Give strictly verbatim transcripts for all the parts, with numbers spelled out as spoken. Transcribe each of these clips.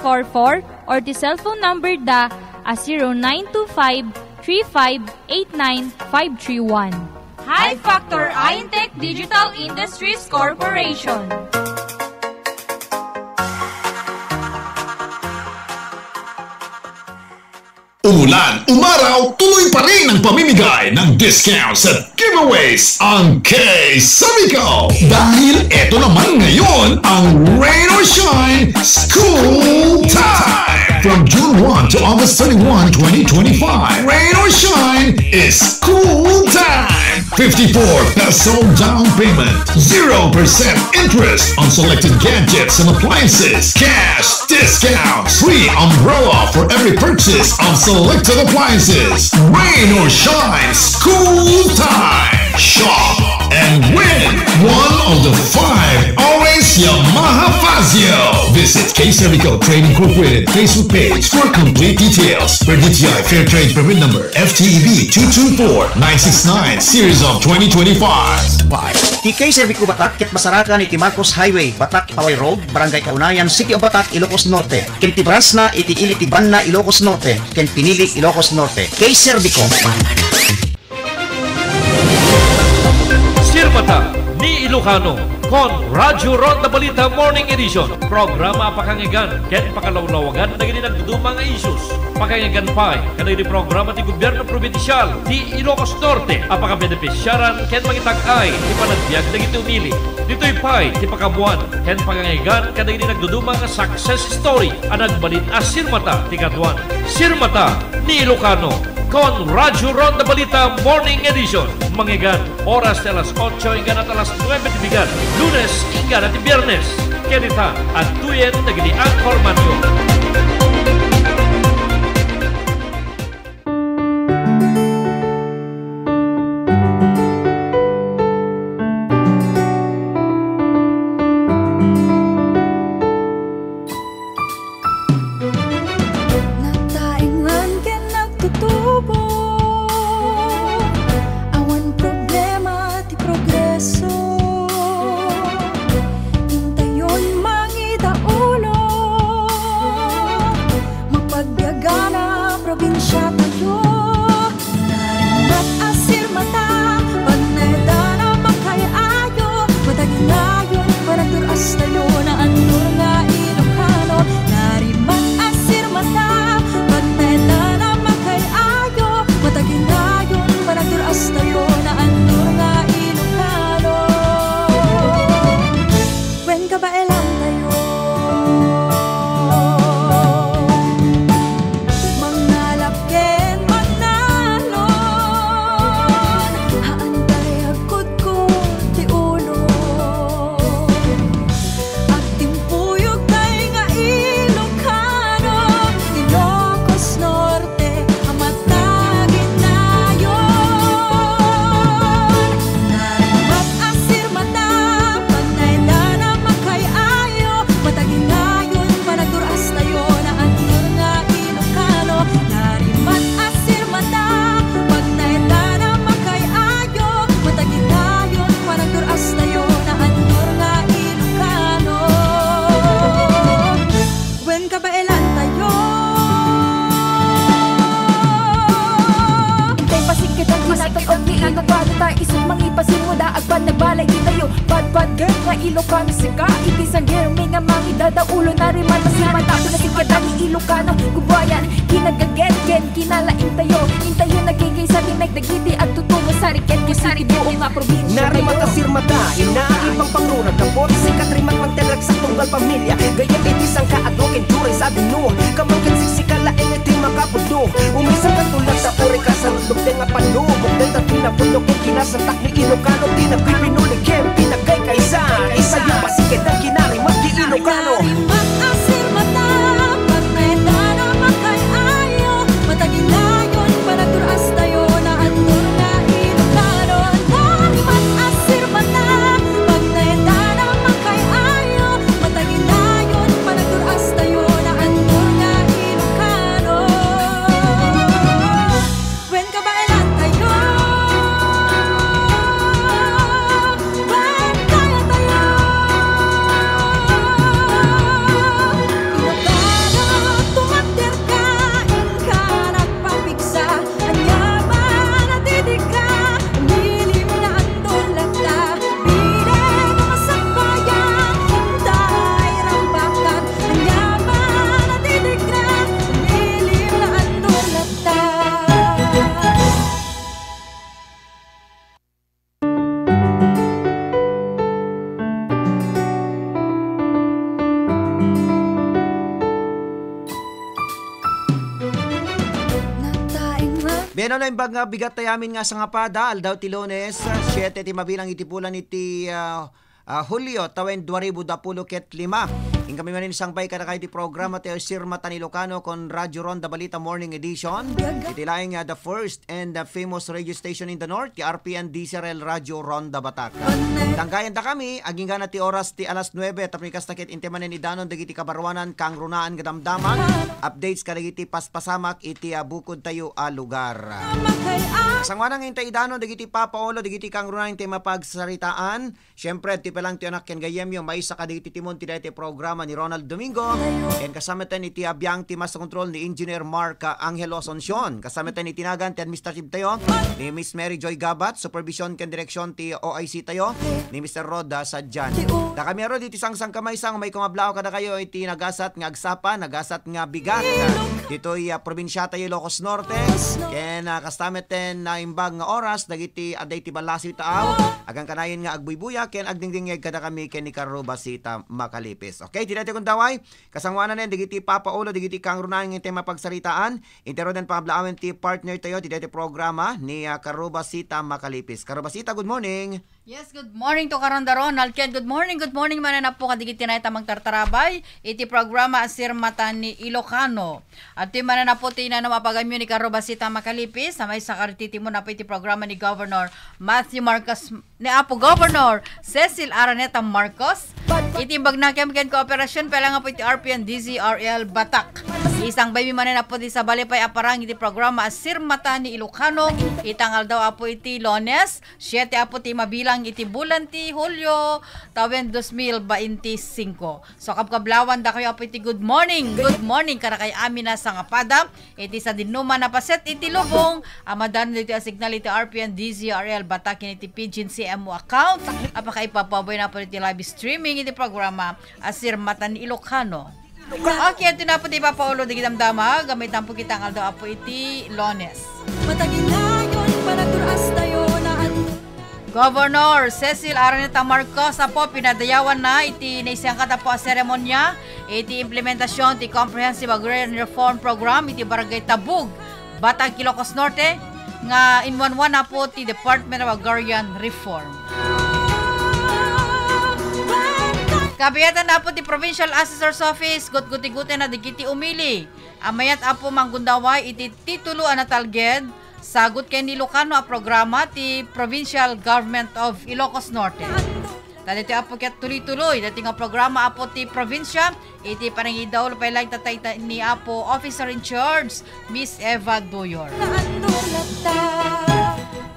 four four or ti cellphone number da a zero nine two five three five eight nine five three one. High Factor Intech Digital Industries Corporation. Umulan, umaraw, tuloy pa rin ang pamimigay ng discounts at giveaways ang K Sabico. Dahil eto naman ngayon ang Rain or Shine School Time! From June one to August thirty-one, twenty twenty-five, Rain or Shine is School Time! Fifty-four peso down payment, zero percent interest on selected gadgets and appliances, cash discounts, free umbrella for every purchase of selected appliances. Rain or shine, school time. Shop and win one of the five Oris Yamaha Fazzio. Visit K Sabico Trade Incorporated Facebook page for complete details. Per D T I Fair Trade Permit Number F T E B two two four nine six nine, series of twenty twenty-five. Ti K Sabico Batak ket masarakan iti Marcos Highway, Batak, Paway Road, Barangay Kaunayan, City of Batak, Ilocos Norte. Ken ti branchna iti ili ti Banna, Ilocos Norte, ken Pinili, Ilocos Norte. K Sabico. Sirmata ni Ilocano, kon Radyo Ronda Balita Morning Edition. Programa a pakangegan ken pakalawlawagan dagiti nagduduma nga issues. Pakangegan pay kadagiti programa ti Gobierno Probinsial ti Ilocos Norte a pakabenepisiaran ken mangitag-ay ti panagbiag dagiti umili. Ditoy pay ti pakaammuan ken pakangegan kadagiti nagduduma nga success story a nagbalin a sirmata ti kaduan. Sirmata ni Ilocano, kon Radyo Ronda Balita Morning Edition. Mangegan, oras ti alas otso inggana ti alas nuebe ti bigat, Lunes inggana ti Biernes. Ken ita, adtoyen dagiti anchormanyo. Nagtaengan ken nagtutubo, awan problema ti progreso. Intayon mangidaulo, mapagbiagana probinsiatayo. Narimat a sirmata, pagnaedan a makay-ayo, mataginayon, panagdur-astayo, naannur nga Ilocano. Narimat a sirmata, pagnaedan a makay-ayo, mataginayon, panagdur-astayo, naannur nga Ilocano. Wen kabaelantayo. Mangnalak ken mannalon, haantay agkudkod ti ulo. Agtimpuyogtay nga Ilocano, Ilocos Norte, a mataginayon. Narimat a sirmata, pagnaedan a makay-ayo, mataginayon, panagdur-astayo, naannur nga Ilocano. Narimat a sirmata, pagnaedan a makay-ayo, mataginayon, panagdur-astayo, naannur nga Ilocano. Wen kabaelantayo. Intay pasigketan, kinatag-ok ni Ilocano ta isut' mangipasirmo da agpad nagbalay ditayo. Padpad ket nga Ilocano sika, iti San Germán nga mangidadaulo, narimat a sirmata, pinasigketan ni Ilocano, kubuayan, kinagaget ken kinalaingtayo. Intayo nagkikisa ti nagdagiti agtutubo, sariket ket iti buong nga probinsia. Narimat a sirmata, ina, ipangpangruna, gapu ti sika ti rimat, mangted ragsak tunggal pamilia. Gayyem iti sangka a duken, Juray Sabino, kamangken siksika laeng iti makapudno. Umisan ka tulak ta uray kasarudlog ti nga panlubok, dayta ti napudno ken kinasantak ni Ilocano, ti nagpipinuli ken pinagkaykaysa. Isayo pasigketan, kinarimat ti Ilocano. Narimat a sirmata, pagnaedan a makay-ayo, mataginayon, panagdur-astayo, naannur nga Ilocano. Narimat a sirmata, pagnaedan a makay-ayo, mataginayon, panagdur-astayo, naannur nga Bien, no, imbag nga bigat tayo amin nga sangapada, aldaw ti Lunes, siete ti mabilang iti bulan iti, ah, ah, Hulio, tawen dua ribu dua pulo ket lima. Inkami manen sangbay kadakay ti programa ti Sir Matan Ilocano kon Radyo Ronda Balita Morning Edition. Iti laeng, ah, the first and the famous radio station in the North, ti R P N D C R L Radio Ronda Batak. Tanggayan ta kami, agingga na ti oras ti alas nuebe, tapno kasta ket inti manen idanon dagiti kabaruanan, kangrunaan nga damdama, updates kadagiti paspasamak iti, ah, bukod tayo a lugar. Sanguanang inta idanon dagiti papaulo, dagiti kangrunaan ti mapagsaritaan. Siyempre, ti pelang ti anak ken gayyemyo, maysa kadagiti timon ti daytoy programa ni Ronald Domingo. Ken kasamatan iti abiang ti master control ni Engineer Mark, ah, Angelo Asuncion. Kasamatan iti nagan ti administrative tayo ni Miss Mary Joy Gabat, supervision ken direksyon ti O I C tayo ni Mister Rod, ah, Sadjan. Dakami aro diti sangsangkamaysa nga maikong ablaaw kadakayo iti nagasat nga agsapa, nagasat nga bigat. Ditoy, ah, probinsya tayo, Ilocos Norte. Ken, ah, kastamet ten naimbag nga oras, dagiti adda iti ballasiw taaw, agan kanayon nga agbuybuya ken agdingdingngeg kadakami ken ni Carlo Basita Macalipis. Okay, ti daytoy gundaway, kasanguanan dagiti papaulo, dagiti kangrunaan nga ti mapagsaritaan, intero den paablaawen ti partner tayo ti daytoy programa ni, ah, Carlo Basita Macalipis. Carlo Basita, good morning. Yes, good morning to Karanda Ronald. Ken good morning, good morning manen apo kadigiti nayta mangtartarabay iti programa a Sir Matan ni Ilocano. At ti manen apo ti nanam a pagamyo ni Carlo Basita Macalipis, a maysa kadagiti timon apo iti programa ni Governor Matthew Marcos, ni Apo Governor Cecil Araneta Marcos. Iti imbag na ken, ken kooperasyon, pela nga apo iti R P N D Z R L Batak. Isang baymi manen apo ti sabali pay a parang iti programa a Sir Matan ni Ilocano, itang aldaw apo iti Lunes, siete apo ti mabilang iti bulan ti Hulio, tawen dos mil bainti singko. So, kabkablawan dakayo apo iti good morning. Good morning, kadakay amin a sangapada. Iti sadinnuman a paset iti lubong, a madanon ditoy a signal iti R P N D Z R L Batak ken iti Pidgin C M O account. A pakaipapaboy na apo iti live streaming iti programa a Sir Matan Ilocano. Okay, ito na po ti papaulo di damdama, gamit ang pukitang aldo apo iti Lunes. Mataginayon, panagturas tayo na ano. Governor Cecil Araneta Marcos apo pinadayawan na iti naisangkat apo a seremonia iti implementasyon ti Comprehensive Agrarian Reform Program iti Barangay Tabug, Batak, Ilocos Norte, nga inwanwan apo ti Department of Agrarian Reform. Kabiyatan apo ti Provincial Assessor's Office, gutguti-guti na digiti umili. A mayat apo manggundaway iti titulo a natalged, sagut ken ni Ilocano a programa ti Provincial Government of Ilocos Norte. Ta ditoy apo ket tuloy-tuloy, ditoy nga programa apo ti probinsya, iti panangidaul pay laeng tatta ni Apo Officer in Charge, Miss Eva Doyor.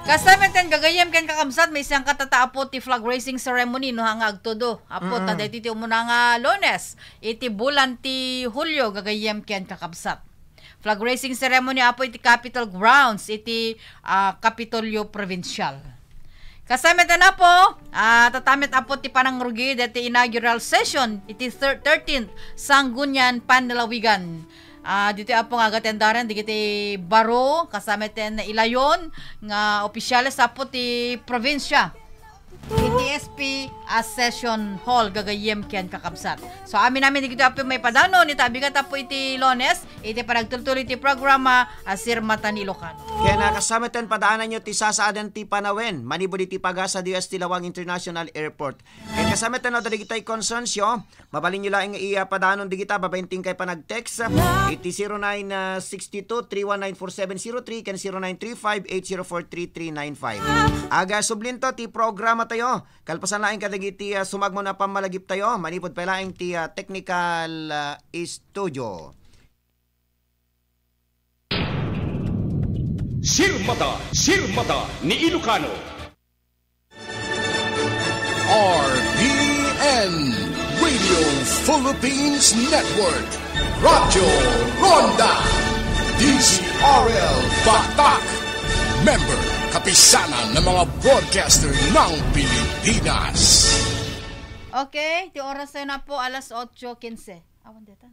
Kasta met ken gagayyem ken kakabsat, maisangkat tatta apo ti flag raising ceremony, no, nga agtudo. Apo, ta ditoy ti umuna nga Lunes, iti bulan ti Hulio, gagayyem ken kakabsat. Flag raising ceremony apo iti Capitol grounds iti, ah, Kapitolyo Provincial. Kasta met apo, ah, tatta met apo ti panangrugi deti inaugural session iti thir-, thirteenth Sangguniang Panlalawigan. Ah, ditoy apo nga agatendaren dagiti baro, kasta met ten ilayon nga opisyales apo ti probinsya. Iti S P a session hall, gagayyem ken kakabsat. So, amin-amin dagiti apo maipadano, ni tabigat apo iti Lunes, iti panagtultuloy ti programa a Sir Matan Ilocano. Ken, ah, kasta met ten padaananyo ti sasaadan ti panawen, manipud iti pagasa di S T Lawang International Airport. Ken kasta met ten no, dagiti concerns yo, mabalinyo laeng nga ipadanon dagita babaen ti inkay panag-text iti zero nine six two, three one nine, four seven zero three ken zero nine three five, eight zero four, three three nine five. Agasublinto ti programa tayo. Kalpasan laeng kadagiti, ah, sumagmamano a pammalagip tayo, manipud pay laeng ti, ah, technical, ah, studio. Sirmata, Sirmata ni Ilocano. R P N, Radio Philippines Network, Radyo Ronda, D Z R L Batak, member, Kapisanan ng mga Broadcaster ng Pilipinas. Okay, ti oras tayo na po, alas otso quince. Awan deta.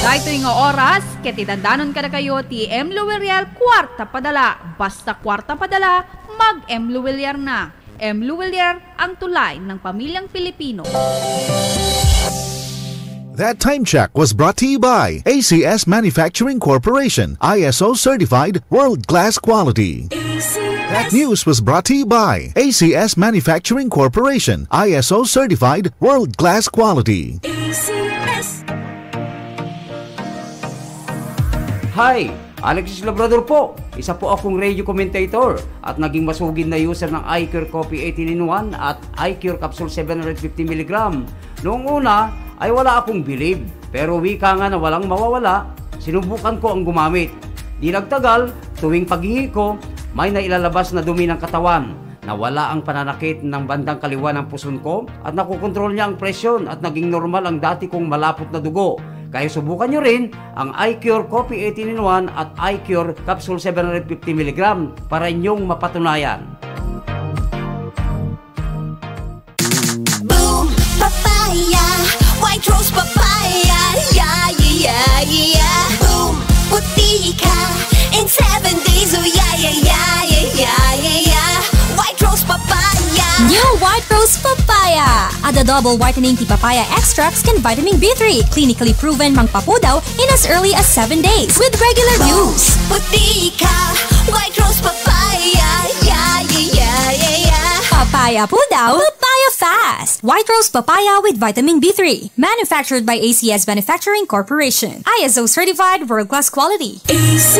Daytoy nga oras, ket idandanon kadakayo ti M Luwirier Kuarta Padala. Basta kuarta padala, mag-M Luwirier na. M Luwirier, ang tulay ng pamilyang Pilipino. That time check was brought to you by A C S Manufacturing Corporation, I S O certified, world class quality. That news was brought to you by A C S Manufacturing Corporation, I S O certified, world class quality. Hi! Alexis Labrador po. Isa po akong radio commentator at naging masugid na user ng iCure Coffee eighteen in one at iCure Capsule seven hundred fifty milligram. Noong una ay wala akong bilib, pero wika nga na walang mawawala, sinubukan ko ang gumamit. Di nagtagal, tuwing paghihi ko, may nailalabas na dumi ng katawan. Nawala ang pananakit ng bandang kaliwa ng puson ko at nakokontrol niya ang presyon at naging normal ang dati kong malapot na dugo. Kaya subukan nyo rin ang iCure Coffee eighteen in one at iCure Capsule seven hundred fifty milligram para inyong mapatunayan. Boom Papaya, White Rose Papaya, yeah, yeah, yeah, yeah. Boom, puti ka in seven days, oh yeah, yeah, yeah, yeah, yeah, yeah, yeah. White Rose Papaya. New White Rose Papaya. Add a double whitening tea papaya extracts can vitamin B three, clinically proven mangpapudaw in as early as seven days with regular use. Puti ka, White Rose Papaya, yeah, yeah, yeah, yeah, yeah. Papaya pudaw, papaya fast. White Rose Papaya with vitamin B three. Manufactured by A C S Manufacturing Corporation. I S O certified, world-class quality. A C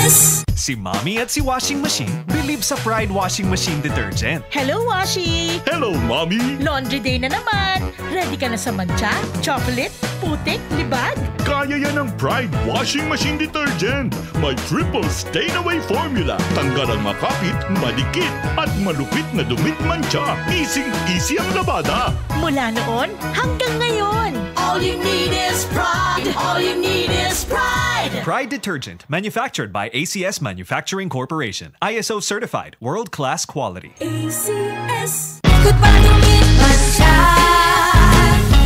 S. Si Mommy at si Washing Machine believe sa Pride Washing Machine Detergent. Hello, Washi! Hello, Mommy! Laundry day na naman! Ready ka na sa mantsa, chocolate, putik, libag? Kaya yan ng Pride Washing Machine Detergent. May triple stain away formula. Tanggal ang makapit, madikit, at malupit na dumit mantsa. Easy-easy ang labada. Mula noon hanggang ngayon. All you need is pride. All you need is pride. Pride Detergent, manufactured by A C S Manufacturing Corporation. I S O certified, world-class quality. A C S. Good pa dumit mantsa.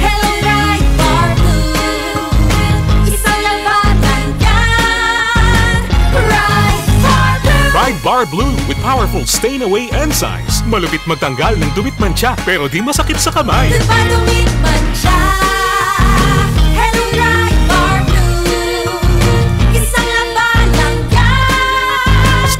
Hello, Pride Bar Blue. Isang labanan yan. Pride Bar Blue. Pride Bar Blue with powerful stain away enzymes. Malupit magtanggal ng dumit mantsa pero di masakit sa kamay. Good pa dumit mantsa. Hello, Pride Bar Blue. Isang labanan yan.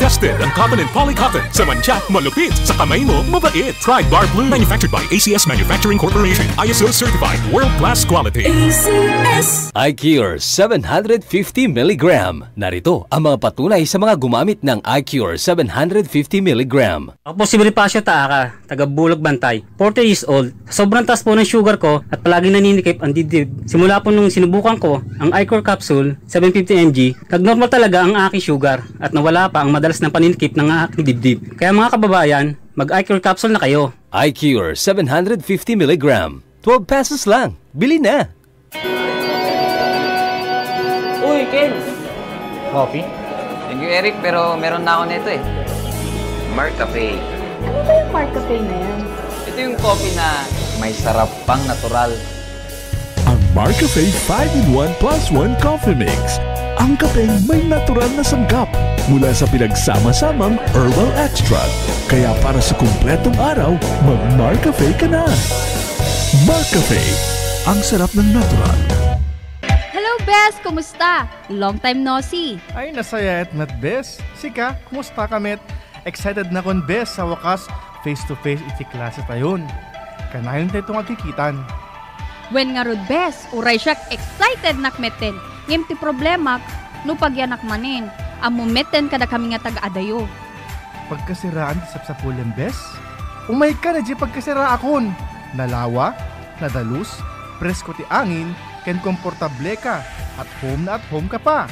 Tested ang cotton and poly cotton. Sa mantsa, malupit. Sa kamay mo, mabait. Pride Bar Blue. Manufactured by A C S Manufacturing Corporation. I S O certified. World class quality. A C S. iCure seven hundred fifty milligram. Narito ang mga patunay sa mga gumamit ng iCure seven hundred fifty milligram. Ako po si Bonifacio Taaka, taga Bulog Bantay, forty years old. Sa sobrang taas po ng sugar ko at palaging naninikip ang dibdib. Simula po nung sinubukan ko ang iCure Capsule seven fifty M G, nagnormal talaga ang aking sugar at nawala pa ang madalas na paninikip ng aking dibdib. Kaya mga kababayan, mag-iCure Capsule na kayo. iCure seven hundred fifty milligram. Twelve pesos lang. Bili na! Uy, Ken! Coffee? Thank you, Eric, pero meron na ako nito eh. Marcafe. Ano ba yung Marcafe na yan? Ito yung coffee na may sarap pang natural. Ang Marcafe five in one plus one Coffee Mix. Ang kapeng may natural na sangkap mula sa pinagsama-samang herbal extract. Kaya para sa kumpletong araw, mag-Marcafe ka na! Marcafe, ang sarap ng natural. Hello, bes! Kumusta? Long time no see! Ay, nasayaat met, bes. Sika, kumusta ka met? Excited nakon, bes, sa wakas, face to face iti klase tayon. Kanayon tayo itong agkikitan. Wen ngarud, bes, uray siak excited nak metten. Ngem ti problemak, no pagyanak manen, ammo metten kadakami nga taga-adayo. Pagkasiraan ti sapsapulem, bes? Umay ka na di pagkasiraakon. Nalawa, nadalus, presko ti angin, ken komportable ka. At home na at home ka pa.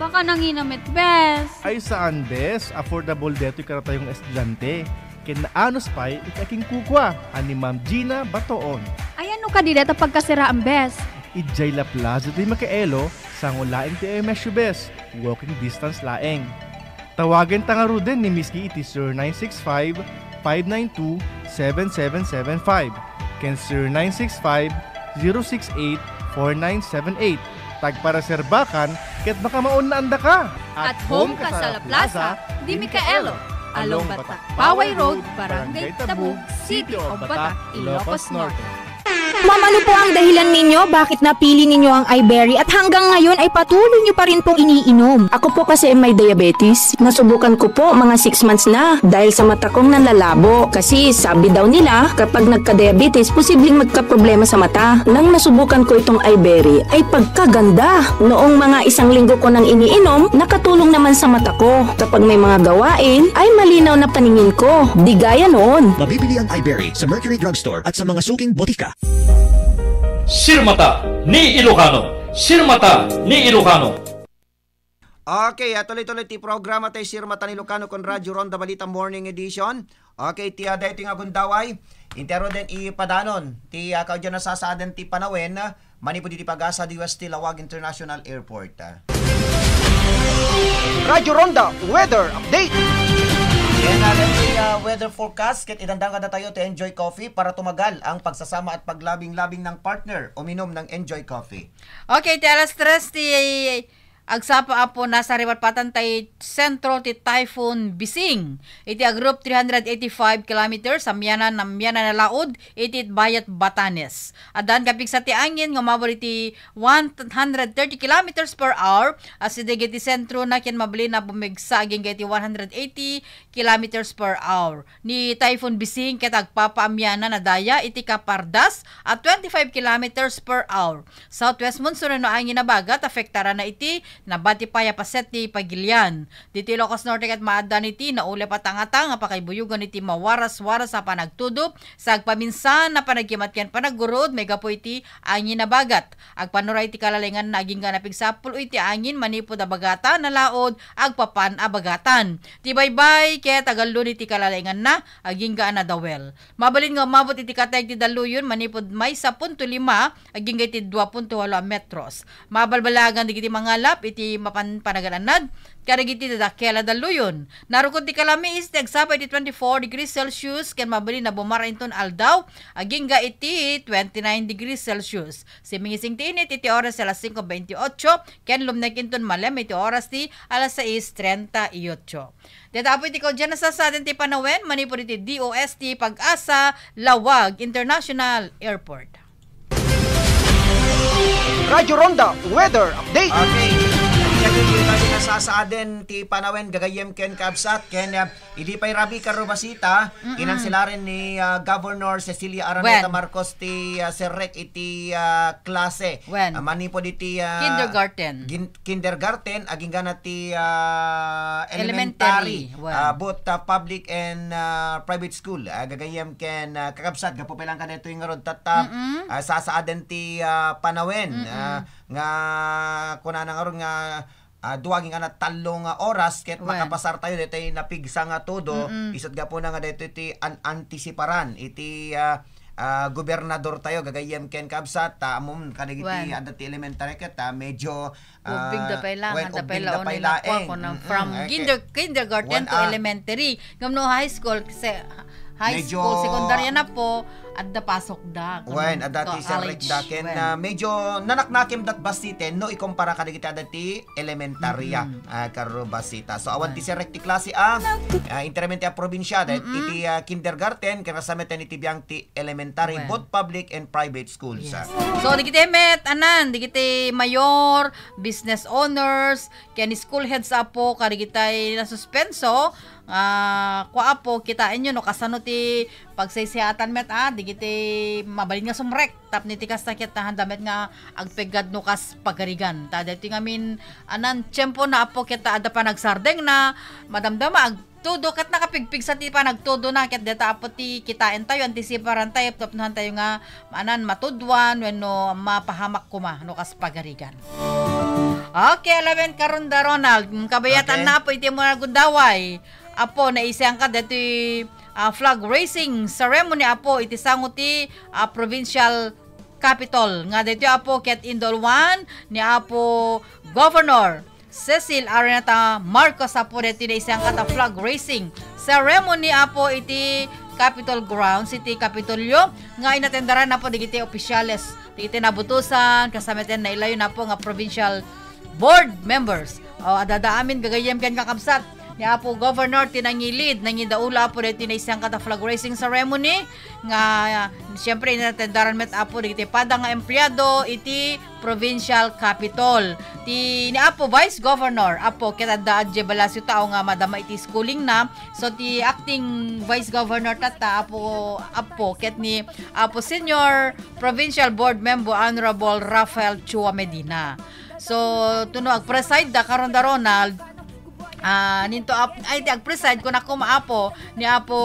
Baka nangina met, bes. Ay saan, bes. Affordable detoy karatayong estudiante. Ken naanus pay iti akinkukua a ni Ma'am Gina Batoon. Ayanno kadi dayta pagkasiraan, bes? Idiay La Plaza de Micaelo, sango laeng ti M S U, bes. Walking distance laeng. Tawagen ta ngaruden ni Miss Gee iti zero nine six five, five nine two, seven seven seven five ken zero nine six five, zero six eight, four nine seven eight. Tagpareserbakan ket makamaonnaandaka. At home ka sa La Plaza de Micaelo, along Batak Paway Road, Barangay Tabug, City of Batak, Ilocos Norte. Ma'am, ano po ang dahilan ninyo bakit napili ninyo ang iBerry at hanggang ngayon ay patuloy nyo pa rin pong iniinom? Ako po kasi may diabetes. Nasubukan ko po mga six months na dahil sa mata kong nanlalabo. Kasi sabi daw nila, kapag nagka-diabetes, posibleng magkaproblema sa mata. Nang nasubukan ko itong iBerry, ay pagkaganda! Noong mga isang linggo ko nang iniinom, nakatulong naman sa mata ko. Kapag may mga gawain, ay malinaw na paningin ko. Di gaya noon. Mabibili ang iBerry sa Mercury Drugstore at sa mga suking botika. Sirmata ni Ilocano. Sirmata ni Ilocano. Okay, ah, tuloy-tuloy ti programa tayo, Sirmata ni Ilocano, ken Radyo Ronda Balita Morning Edition. Okay, ti, ah, daytoy nga gundaway, intero den ipadanon ti, ah, kaudyan nasaaden ti panawen, ah, manipud iti pag-asa di West ti Lawag International Airport, ah. Radyo Ronda Weather Update. Ken, ah, daytoy, ah, weather forecast, ket idandang kadatayo ti Enjoy Coffee para tumagal ang pagsasama at paglabing-labing ng partner. Uminom ng Enjoy Coffee. Okay, ti alas tres ti agsapa, Apo, nasariwalpatan tay sentro ti Typhoon Bising. Iti agrup three hundred eighty-five kilometers, amianan, amianan a laud iti Itbayat, Batanes. Addaan kapigsa ti angin nga umabot iti one hundred thirty kilometers per hour, a sideg iti sentrona ken mabalin a bumigsa agingga iti one hundred eighty kilometers per hour. Ni Typhoon Bising ket agpapaamianan a daya iti kapardas a twenty-five kilometers per hour. Southwest monsoon wenno angin a bagat, apektarana iti nabati pay a paset ti pagilian. Ditoy Ilocos Norte ket maaddaan iti naulep a tangtang a pakaibuyogan iti mawaras-waras a panagtudo, sagpaminsan a panagkimat ken panagguruod maigapu iti angin a bagat. Agpanura iti kalalenganna agingga napigsa a pulo iti angin manipud a bagatan a laud, agpapan a bagatan. Ti baybay ket agallun iti kalalenganna agingga a nadawel. Mabalin nga umabot iti kateg ti dalluyon manipud maysa punto lima agingga iti dua punto walo a metros. Mabalbaligan dagiti mangalap iti mapan panagan-annad kadagiti dadakkel a dalluyon. Narukod ti kalamiis ti agsapa iti twenty-four degrees Celsius ken mabalin a bumara inton aldaw agingga iti twenty-nine degrees Celsius. Simingising ti init iti oras alas singko bentiocho ken lumnek inton malem iti oras ti alas sais trenta y ocho. Deta, Apo, iti kaudyan nasaaden ti panawen manipud iti D O S T Pag-asa Lawag International Airport. Radyo Ronda Weather Update. Okay. Ania ti nasaaden ti panawen, gagayyem ken kabsat, ken, ah, idi pay rabii, Karubasita, Mm-mm. kinanselaren ni, ah, Governor Cecilia Araneta Wen. Marcos ti, ah, serrek iti, ah, klase. Wen. Ah, manipud iti, ah, Kindergarten. gin-, kindergarten, aginggana ti, ah, Elementary, elementary, wen. ah, both, ah, public and, ah, private school. Ah, gagayyem ken, ah, kakabsat, gapu pay lang kadaytoy ngarud, tatta, Mm-mm. ah, sasaaden ti, ah, panawen, Mm-mm. ah, nga kunana ngarud nga, ah, dua agingga tallo nga oras ket Wen. makapasar tayo daytoy napigsa nga todo, Mm-mm. isut' gapuna nga daytoy ti an-, antisiparan iti, ah, ah, gobernador tayo, gagayyem ken kabsat, ta ammom kadagiti Wen. adda ti elementary ket, ah, medyo, Ubing da ah, pay lang, wen, adda pay ubing da laeng pay ni laeng. Napo, kuno, Mm-mm. from Okay. kinder-, kindergarten Wen, to ah. elementary. Ngem no high school, se-, high Medyo school, sekundarya na po, adda pasok da, kuno, Wen, adda ti college. serrek da ken, Wen. ah, medyo nanaknakem dat basiten no ikumpara kadagiti adda ti elementarya, Mm-mm. ah, Karubasita. So, awan ti Wen. serrek ti klase, ah, ah, interamen ti a probinsya, da-, Mm-mm. iti, ah, kindergarten, ken rasameten iti biang ti elementary, Wen. both public and private schools, Yes. ah. So, dagiti met, anan, dagiti mayor, business owners, ken school heads, Apo, kadagitay nasuspenso, ah, kua, Apo, kitaenyo no kasano ti pagsaysayaatan met, ah, dagiti mabalin nga sumrek. Tapno iti kasta ket, ah, handa met nga agpeggad no kas pagarigan. Ta daytoy ngamin, anan, tiempo na, Apo, ket adda panagsardengna, madamdama, ag-, Todo ket nakapigpigsa ti panagtodona ket deta, Apo, ti kitaentayo, antisiparantayo, tapno hantayo nga maanan matudwan wenno mapahamak koma no kas pagarigan. Okay, alaen, Karunda Ronald. Mm, kabayatan Okay. na, Apo, iti mo nagundaway. Apo, naisiangka deti, ah, flag raising ceremony, Apo, iti sango ti, ah, provincial Capitol. Nga daytoy, Apo, ket indulwan ni Apo Governor Cecil Araneta Marcos, Apo, daytoy naisiangkat a flag raising ceremony, Apo, iti Capitol grounds, iti Kapitolyo, nga inatendaran, Apo, dagiti opisyales, dagiti nabutosan, kasamaten nailayon, Apo, nga provincial board members. O, adada amin, gagayyem ken kakabsat. Ni Apo Governor ti nangilid, nangidaula, Apo, daytoy naisengka ta flag raising ceremony nga, siyempre, inatendaran met, Apo, dagiti pada nga empleyado iti provincial capitol. Ti ni Apo Vice Governor, Apo, ket adda adiay balaso tao nga madama iti schooling na. So, ti acting Vice Governor tatta, Apo, Apo, ket ni Apo Senior Provincial Board Member Honorable Rafael Chua Medina. So, tuno agpreside da karon da, Ronald, ah, ninto ap-, ay, ti agpreside, kun ako maapo, ni Apo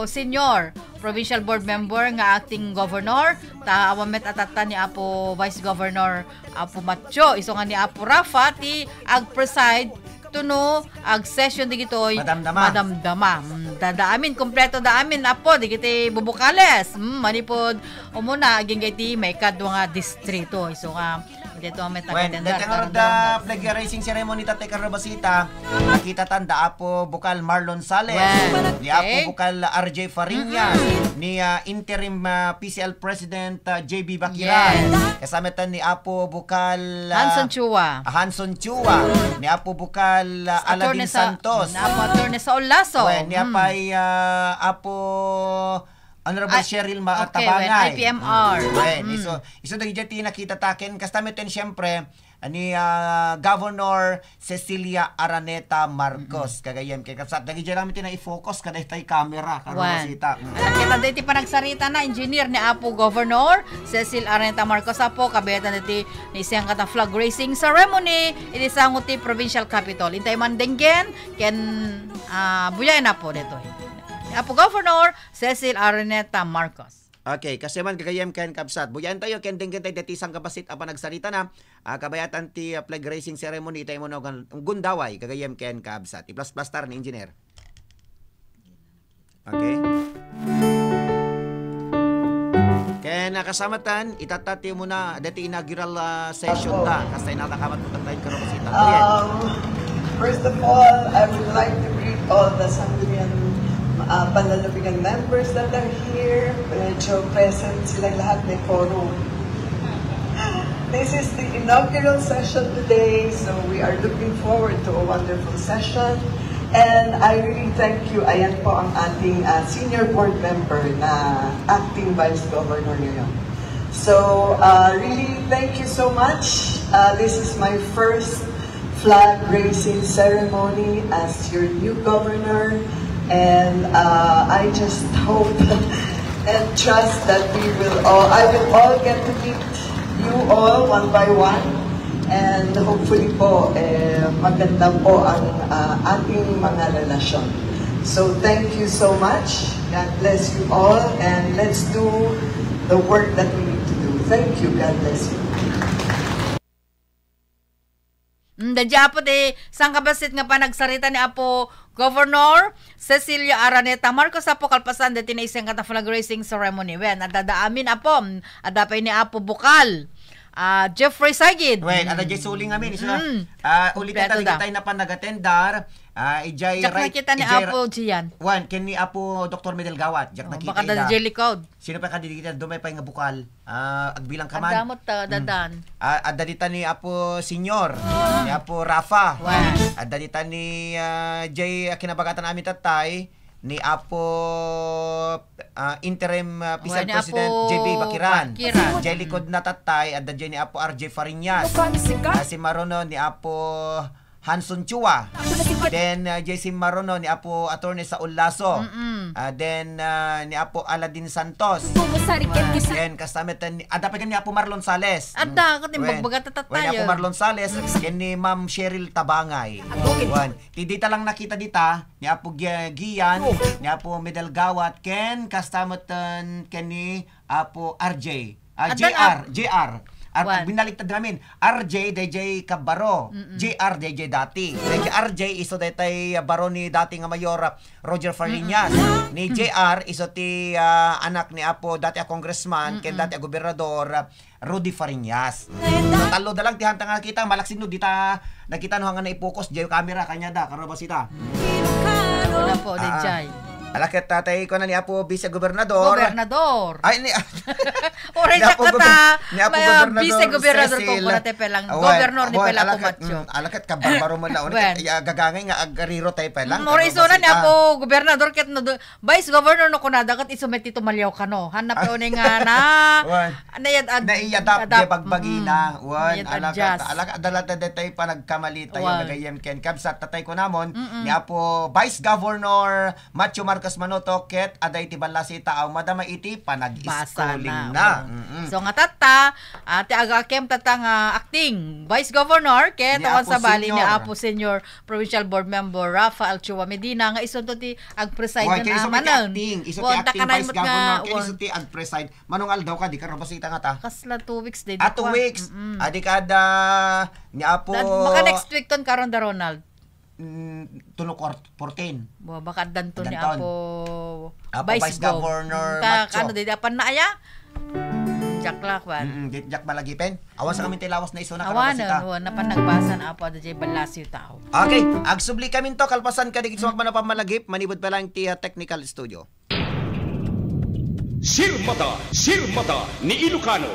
Senior Provincial Board Member nga acting governor, ta awan met a tatta ni Apo Vice Governor, Apo Matcho, isu nga ni Apo Rafa, ti agpreside, tuno, ag-session digitoy, Madamdama. Madamdama. Mm, dada amin, kompleto da amin, Apo, digiti bubukales. Mm, manipod, umuna, agingga iti maikadua nga distrito. Isu nga, Dito ang may Wen, taga-tender, dati nga karon da flag raising ceremony, Tatay Carlo Basita, nakita tan da Apo Bukal Marlon Sales, Wen, ni Apo okay. Bukal R J Fariñas, Mm-mm. ni, ah, interim, ah, P C L President, ah, J B Bakiran. Yes. Kasama tan ni Apo Bukal, ah, Hanson Chua. Ah, Hanson Chua, ni Apo Bukal, ah, Attorney Aladin Sa-, Santos. Ni Apo Attorney Saul Lasso. Wen, ni Mm. Apay, ah, Apo Honorable Ay, Cheryl Ma-, okay, wen, Tabangay. I P M R. Mm. Wen, Mm. isu, isu dagiti nakita taken. Kasta met ten, siyempre, ni, ah, Governor Cecilia Araneta Marcos. Mm. Kagayem, kay kasat, dagiti lang ti na-focus, kada itay camera, karo Wen. Masita. Mm. Ayan, kita diti panagsarita na, engineer ni Apo Governor Cecil Araneta Marcos, Apo, kabayatan diti ni siyang kata flag raising ceremony, iti sango ti provincial capitol. Intay man denggen, ken, ah, buyaen, Apo, ditoy. Ni Apo Governor, Cecil Araneta Marcos. Okay, kasi man gagayem ken kabsat. Buyaen tayo ken denggen tayo deti sangkabassit a panagsarita na. Ah, kabayatan ti, ah, flag raising ceremony itay mo no gan-, gundaway gagayem ken kabsat. I-plus-plus tar ni engineer. Okay. Ken, ah, kasamatan, itatta ti muna deti inaugural, ah, session ta. Kasta inatakamat mo tayo karo kasita. Ayan. Um, first of all, I would like to greet all the Sangguniang, uh, Panlalawigan members that are here. Medyo present silang lahat, may quorum. This is the inaugural session today, so we are looking forward to a wonderful session. And I really thank you. Ayan po ang ating, uh, senior board member na acting vice governor ngayon. So, uh, really, thank you so much. Uh, this is my first flag raising ceremony as your new governor. And, uh, I just hope and trust that we will all, I will all get to meet you all one by one. And hopefully po, eh, maganda po ang, uh, ating mga relasyon. So, thank you so much. God bless you all. And let's do the work that we need to do. Thank you. God bless you. Mm, da dya, Apo, ti sangkabassit nga panagsarita ni Apo Governor Cecilia Araneta Marcos, Apo, kalpasan deti naisengka ta flag raising ceremony. Wen, adda da amin, Apo. Mm, adda pay ni Apo Bukal. Ah, Jeffrey Sagid. Wen, adda Mm. jay suling amin. Isu na, Mm. ah, ulit Kompleto na talaga da. Tayo na panag-attendar. Ah, ijay Diak right, nakita ni ijay Apo ra-, Gian. Wen, ken ni Apo Doktor Medel Gawat. Diak Oh, nakita baka ida. Da jay likod. Sino pa kadi dagiti dumay pay nga bukal? Ah, agbilang ka man. Adda met ta, Mm. dadan. Ah, adda dita ni Apo Senior, ni Apo Rafa. Wen. Adda dita ni, ah, jay, ah, kinabagatan amin tattay, ni Apo, ah, interim, ah, P C L Wen, ni President Apo J B Bakiran. Bakiran. Jay likod na tattay, adda jay ni Apo R J Fariñas. Ah, si Marono ni Apo Hanson Chua. Then, uh, J C Marono ni Apo Attorney Saul Lasso. Mm-mm. Uh, then, uh, ni Apo Aladin Santos. Bumusari ket kisa- Then, kasama ten ni, adda pa ni Apo Marlon Sales. Adda, Mm. ket ni Wen. Bagbaga ta Wen, ni Apo tayo. Marlon Sales, ken ni Ma'am Cheryl Tabangay. Ako, ken- Wen. Ti dita lang nakita dita, ni Apo Gia-, Gian, Oh. ni Apo Medal Gawat, ken kasama ten, ken ni Apo R J. Ah, Addan J R, ap- J R. At Wan. Binaliktad namin, R J, D J Kabaro, Mm-mm. J R, D J dati. D J R J, iso daytay, ah, baro ni dati nga mayor, ah, Roger Fariñas. Mm-mm. Ni J R, iso ti, ah, anak ni Apo, dati a congressman, ken Mm-mm. dati a gobernador, ah, Rudy Fariñas. So, tallo da lang ti hanta nga nakita, malaksid no, dita nakita no, hanga na i-focus, diay camera, kanya da, karo basita. Wala po, Ah. D J. Ala ket tatay ko na ni Apo Vice Gobernador. Gobernador. Ay, ni Oray ni Apo siya kata, Gober-, ni Apo may, ah, Gobernador Vice Gobernador Cecil. Kung kuna tayo pelang, Awan, gobernador ni awan, pela ala ket, kumatyo. Mm, ala ket kabarbaro mo laon, Wen. Ket, ay, ah, gagangay nga agariro tayo pelang. Mm, oray Pero iso na ni basta, Apo Gobernador, ket no, do-, Vice Governor no kunada, ket iso met ti tumaliaw kano. Hanap Ah. Yun nga na, Wen. Naiad-, ad-, Naiadap, adapt. Di bagbagina. Mm. Wen, Naiad-, ala ket, adjust. Ala ket, adala ta detay panagkamali tayo, Wen. Nagayem ken kabsat tatay ko namon, Mm-mm. Ni Apo Vice Governor Matthew Marcos Manuto, ket adda iti ballasi taaw madama iti panag-schooling Basa na, na. Oo. Mm-mm. So, nga tatta, ah, ti agakem tatta nga acting Vice Governor, ket Ni awan Apo sa bali ni Senior. Apo Senior Provincial Board Member Rafael Chua Medina, nga isunto ti agpreside Wa, nga kaya iso ti amanen. Acting, iso ti Wa, acting takanayon Vice met nga, Governor, kaya wa. Iso ti agpreside. Manong aldaw ka, di ka rabasita nga ta. Kasla two weeks, di, Ah, di two kwa. Weeks. Mm-mm. Adi ka da, ni Apo. Dan, maka next week ton karon da, Ronald. Mm, tulo kor-, fourteen. Bo, baka addanton ni Addanton. Apo Apo Vice Vice Gov. Governor Mm, ka-, Macho. Kano, di apan na aya? Mm, Jack Lakwan. Mm-mm, di Jack Malagipen. Awan sa kami ti lawas na iso na Awan, karabasita. No, napan nagbasa na Apo, adda jay ballasiw tao. Okay, agsubli kami to, kalpasan ka di gid sumakman na pamalagip, manibud pa lang ti, ah, technical studio. Sirmata, sirmata ni Ilocano.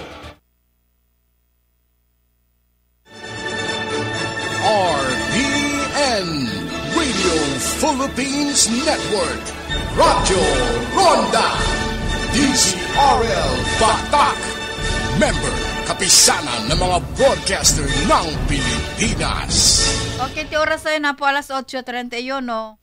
R P N, Radio Philippines Network, Radyo Ronda, D Z R L Batak, member, kapisanan ng mga broadcaster ng Pilipinas. Okay, ti oras ay na po alas otso treinta y uno.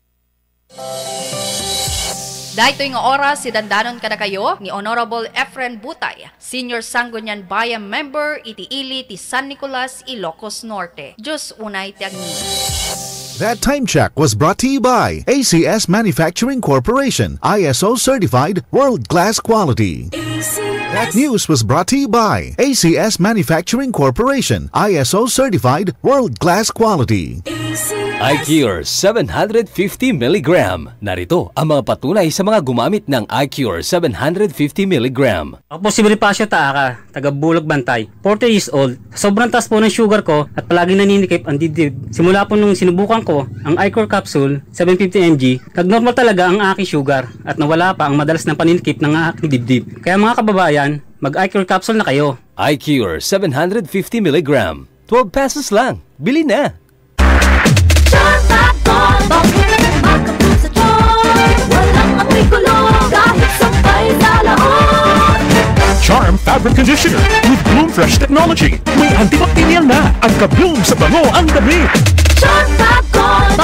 Daytoy nga oras, sidandanon kadakayo ni Honorable Efren Butay, Senior Sangguniang Bayan Member iti ili ti San Nicolas, Ilocos Norte. Diyos unay ti agni. That time check was brought to you by A C S Manufacturing Corporation, I S O certified, world-class quality. That news was brought to you by A C S Manufacturing Corporation, I S O certified, world-class quality. I Cure seven hundred fifty milligram. Narito ang mga patunay sa mga gumamit ng I Cure seven hundred fifty milligram. Ako po si Bonifacio Taaka, taga Bulog Bantay, forty years old. Sa sobrang taas po ng sugar ko at palaging naninikip ang dibdib. Simula po nung sinubukan ko ang I Cure capsule, seven fifty M G, nagnormal talaga ang aking sugar at nawala pa ang madalas na paninikip ng aking dibdib. Kaya mga kababayan, mag-I Cure capsule na kayo. I Cure seven hundred fifty milligram. Twelve pesos lang. Bili na! Charm Fabric Conditioner. Makapul sa Charm. Walang amoy kulo kahit sampay sa lahon. Charm Fabric Conditioner with Bloom Fresh Technology. May antibacterial na at ka-bloom sa bango ang damit. Charm Fab Gold.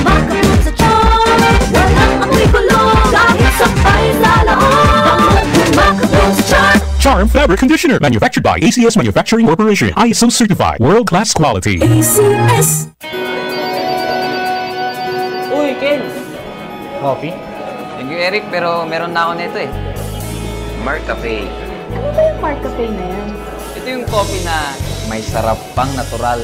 Makapul sa Charm. Walang amoy kulo kahit sampay sa lahon. Makapul sa Charm. Charm Fabric Conditioner, manufactured by A C S Manufacturing Corporation, I S O certified, world-class quality. A C S. Uy, Ken! Coffee? Thank you, Eric, pero meron na ako nito eh. Mark Cafe. Ano ba yung Mark Cafe na yan? Ito yung coffee na may sarap pang natural.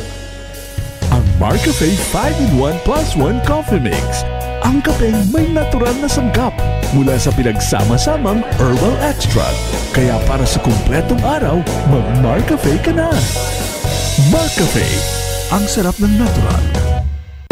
Ang Mark Cafe five-in-one plus one Coffee Mix. Ang kape may natural na sangkap mula sa pinagsama-samang herbal extract. Kaya para sa kumpletong araw, mag-Mark Cafe ka na. Mark Cafe, ang sarap ng natural.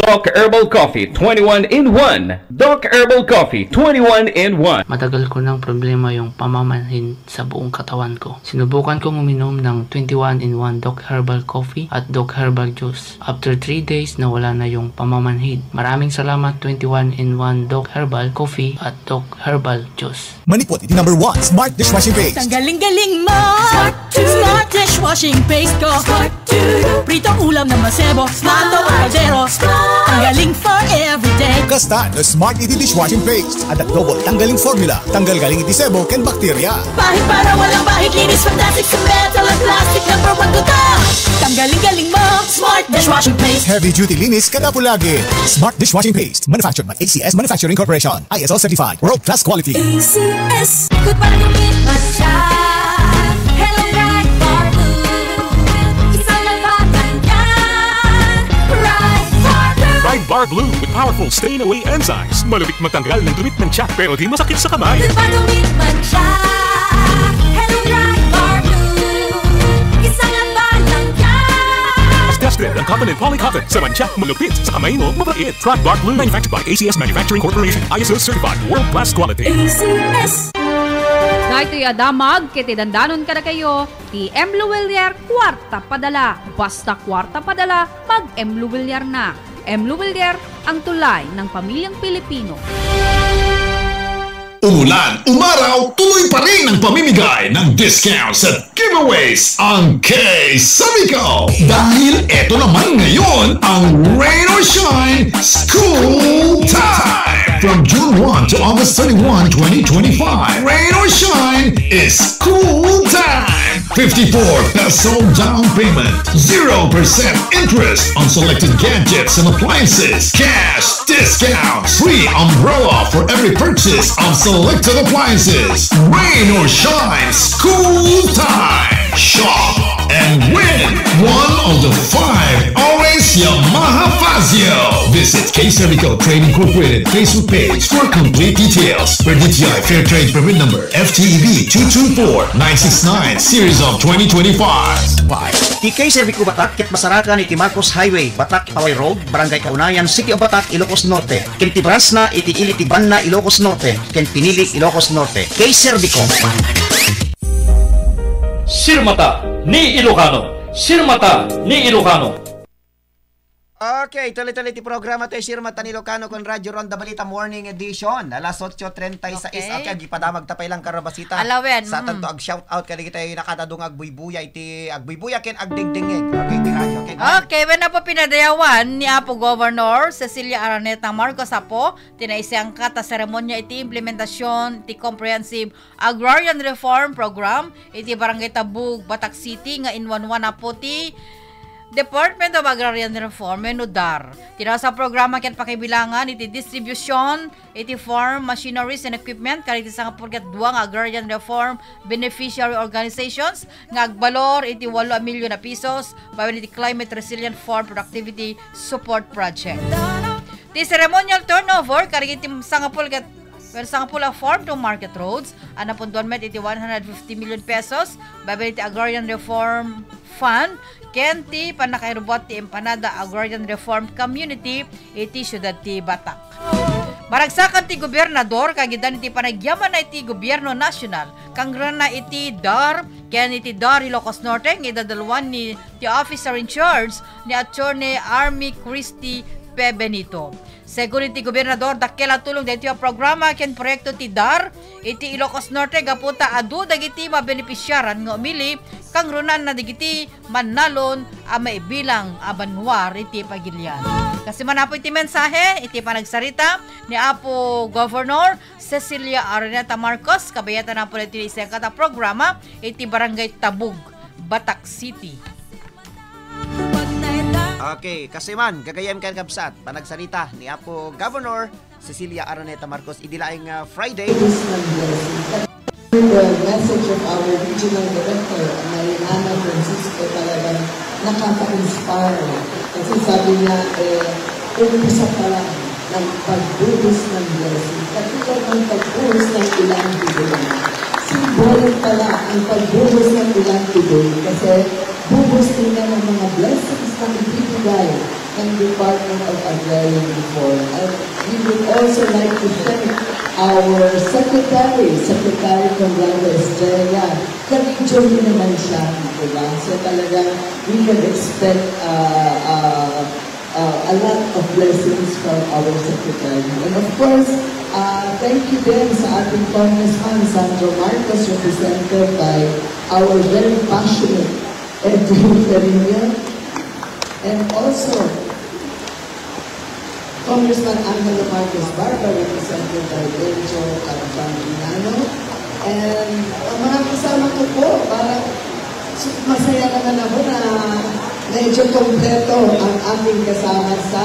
Doc Herbal Coffee twenty-one in one. Doc Herbal Coffee twenty-one in one. Matagal ko nang problema yung pamamanhid sa buong katawan ko. Sinubukan kong uminom ng twenty-one in one Doc Herbal Coffee at Doc Herbal Juice. After three days, nawala na yung pamamanhid. Maraming salamat, twenty-one in one Doc Herbal Coffee at Doc Herbal Juice. Manipot iti number one Smart Dishwashing Paste. Tanggaling-galing mo! Smart to. Smart dishwashing paste ko. Smart to. Prito ulam na masebo. Smart to kaldero. Smart. Tanggaling for everyday. Kasta no Smart iti dishwashing paste. Adda double tanggaling formula. Tanggal galing iti sebo ken bakterya. Pahid para walang bahid, linis, fantastic sa metal at plastic, number one ko to. Tanggaling-galing mo, Smart dishwashing paste. Heavy duty linis kada pulagi. Smart dishwashing paste. Manufactured by A C S Manufacturing Corporation. I S O certified. World class quality. A C S. Good para gumit man siya. Hello, Bright Bar Blue. Isang nagpapantyan. Bright Bar Blue. Bright Bar Blue with powerful stain away enzymes. Malupit magtanggal ng dumi at mantsa, pero di masakit sa kamay. Good para gumit man siya. Hello, Bright Bar Blue. Isang nagpapantyan. Basta Spread ang cotton and poly cotton. Sa mantsa, malupit. Sa kamay mo, mabait. Trot Bark Blue, manufactured by A C S Manufacturing Corporation. I S O certified, world class quality. A C S. Daytoy a damag ket idandanon kadakayo ti M. Luwilier Kuarta Padala. Basta kuarta padala, mag-M. Luwilier na. M. Luwilier, ang tulay ng pamilyang Pilipino. Umulan, umaraw, tuloy pa rin ang pamimigay ng discounts at giveaways ang K Sabico. Dahil eto naman ngayon ang Rain or Shine School Time! From June one to August thirty-one, twenty twenty-five, Rain or Shine is School Time! Fifty-four peso down payment, zero percent interest on selected gadgets and appliances, cash discount, free umbrella for every purchase of selected appliances. Rain or shine, school time. Shop and win one of the five Orange Yamaha Fazzio. Visit K Sabico Trade Incorporated Facebook page for complete details. Per D T I Fair Trade Permit Number F T E B two two four nine six nine, series of twenty twenty-five. Ti K Sabico Batak ket masarakan iti Marcos Highway, Batak, Paway Road, Barangay Kaunayan, City of Batak, Ilocos Norte. Ken ti branch na iti ili ti Banna, Ilocos Norte, ken Pinili, Ilocos Norte. K Sabico. Sirmata ni Ilocano. Sirmata ni Ilocano. Okay, tuloy-tuloy ti programa ti Sirmata ni Ilocano ken Radyo Ronda Balita Morning Edition. Alas otso treinta y seis. Okay. Okay, agipadamag ta pay lang karabasita. Alawen, satan mm. To ag-shout out kadagiti nakadadong agbuybuya iti agbuybuya ken agdingdingig. Okay, ti radyo. Okay, go ahead. Okay, wen, Apo, pinadayawan ni Apo Governor Cecilia Araneta Marcos, Apo, ti naisengka ta seremonia iti implementasion ti Comprehensive Agrarian Reform Program iti Barangay Tabug, Batak City, nga inwanwan, Apo, ti Department of Agrarian Reform wenno DAR. Ti nasa programa ket pakibilangan iti distribution iti farm machineries and equipment kadagiti sangapulo ket dua nga agrarian reform beneficiary organizations nga agbalor iti walo a milyon a pesos babaen iti Climate Resilient Farm Productivity Support Project. Ti ceremonial turnover kadagiti sangapulo ket, well, sangapulo a farm to market roads a napunduan met iti one hundred fifty million pesos babaen iti Agrarian Reform Fund ken ti pannakairubbuat ti Empanada Agrarian Reform Community iti siudad ti Batak. Maragsakan ti gobernador kagidan iti panagyamanna iti gobierno nasional, kangrunana iti DAR ken iti DAR Ilocos Norte nga idadaluan ni ti officer in charge ni Attorney Army Christy P. Benito. Segun iti gobernador, dakkel a tulong daytoy a programa ken proyekto ti DAR iti Ilocos Norte gapu ta adu dagiti mabenefisiaran nga umili, kangrunana dagiti mannalon a maibilang a banua iti pagilian. Kastoy man, Apo, iti mensahe iti panagsarita ni Apo Governor Cecilia Araneta Marcos, kabayatan, Apo, daytoy naisengka a programa iti Barangay Tabug, Batak City. Okay, kastoy man, gagayyem ken kabsat, panagsarita ni Apo Governor Cecilia Araneta Marcos idi laeng nga Friday. The message of our regional director, Mariana Francisco, talagang nakaka-inspire. Kasi sabi niya, eh, umpisa pa lang ng pagbuhos ng blessing. Katulad ng pagbuhos ng ulan today. Symbolic pala ang pagbuhos ng ulan today kasi buhos din yan ng mga blessings na ibibigay ng Department of Agrarian Reform. And we would also like to thank our secretary, Secretary Conrado Estrella. Ka-region din naman siya, di ba? So talagang we can expect uh, uh, uh, a lot of blessings from our secretary. And of course, uh, thank you din sa ating Congressman Sandro Marcos, represented by our very passionate Edwin Ferriño. And also, Congressman Angelo Marcos Barba, represented by Benjo Carapanginano. And ang mga kasama ko po, parang su- masaya naman ako na medyo kompleto ang aking kasama sa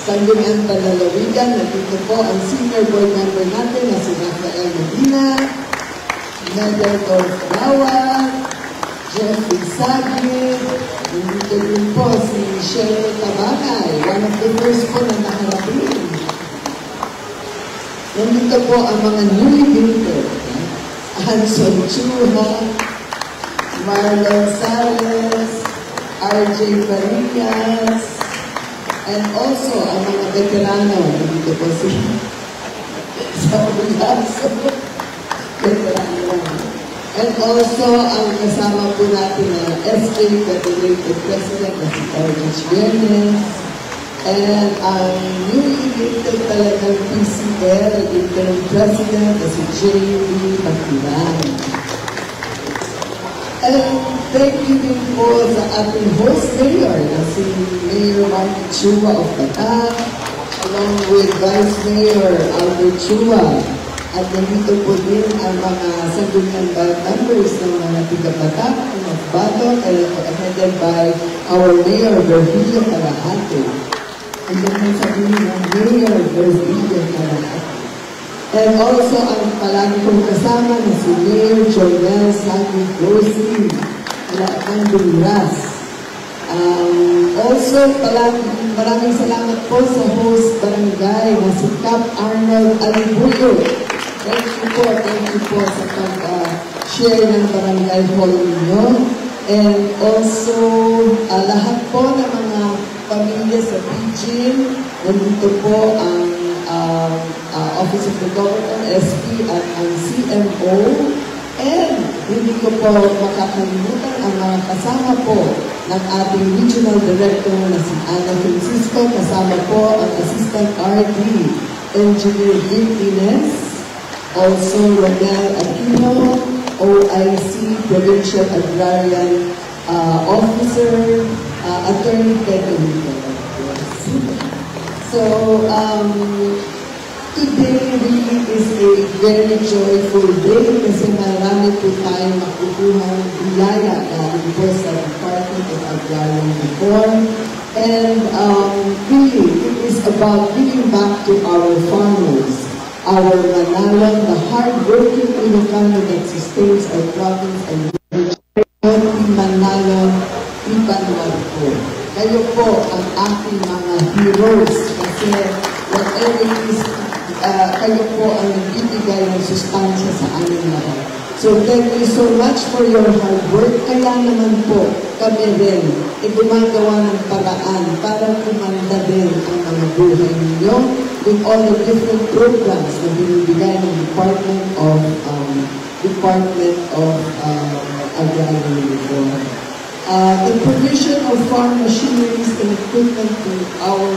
Sangguniang Panlalawigan. Nandito po ang senior board member natin na si Rafael Medina, Medaldorf Gawad, Jeffrey Saglit, nandito din po si Shelo Tabangay, one of the first po na nakarating. Nandito po ang mga newly minted, Anson Chua, Marlon Sales, R J Fariñas, and also ang mga veterano, nandito po si Saul Lasso, veterano. And also ang kasama po natin na S K Federated President na si Elvis Biernes, and ang newly elected talagang P C L Interim President na si J B Patiran. And thank you din po sa ating host mayor na si Mayor Mark Chua of Bataan, along with Vice Mayor Albert Chua. At nandito po din ang mga sangguniang board members ng mga taga-Bataan, ng Bato, headed by our Mayor Virgilio Calahate. And then sa inyo, Mayor Virgilio Calahate. And also ang palagi kong kasama na si Mayor Jonel Sandy Grossly, Alacantong Ras. Um, also, palagi, maraming salamat po sa host barangay na si Cap Arnold Alibuyo. Thank you po, thank you po sa pag, ah, share ng barangay hall ninyo. And also, ah, lahat po ng mga pamilya sa Pidgin, nandito po ang, ah, ah, Office of the Governor, S P, at ang C M O. And hindi ko po makakalimutan ang mga kasama po ng ating Regional Director na si Ana Francisco, kasama po ang Assistant R D, Engineer Vic Ines, also Romel Aquino, O I C, Provincial Agrarian, uh, Officer, uh, Attorney Pedro Miguel. Yes. So, um, today really is a very joyful day kasi marami po tayong makukuhang biyaya galing po sa Department of Agrarian Reform. And, um, really, it is about giving back to our farmers, our Manalon, the hardworking Ilocano that sustains our province and Manalon, Iban Marco. Kayo po ang aking mga heroes kasi whatever it is, ah, kayo po ang nagbibigay ng sustansya sa aming lahat. So thank you so much for your hard work. Kaya naman po kami rin ay gumagawa ng paraan para kumanda din ang mga buhay ninyo with all the different programs na binibigay ng Department of, um, Department of, uh, Agrarian Reform. Uh, the provision of farm machineries and equipment to our,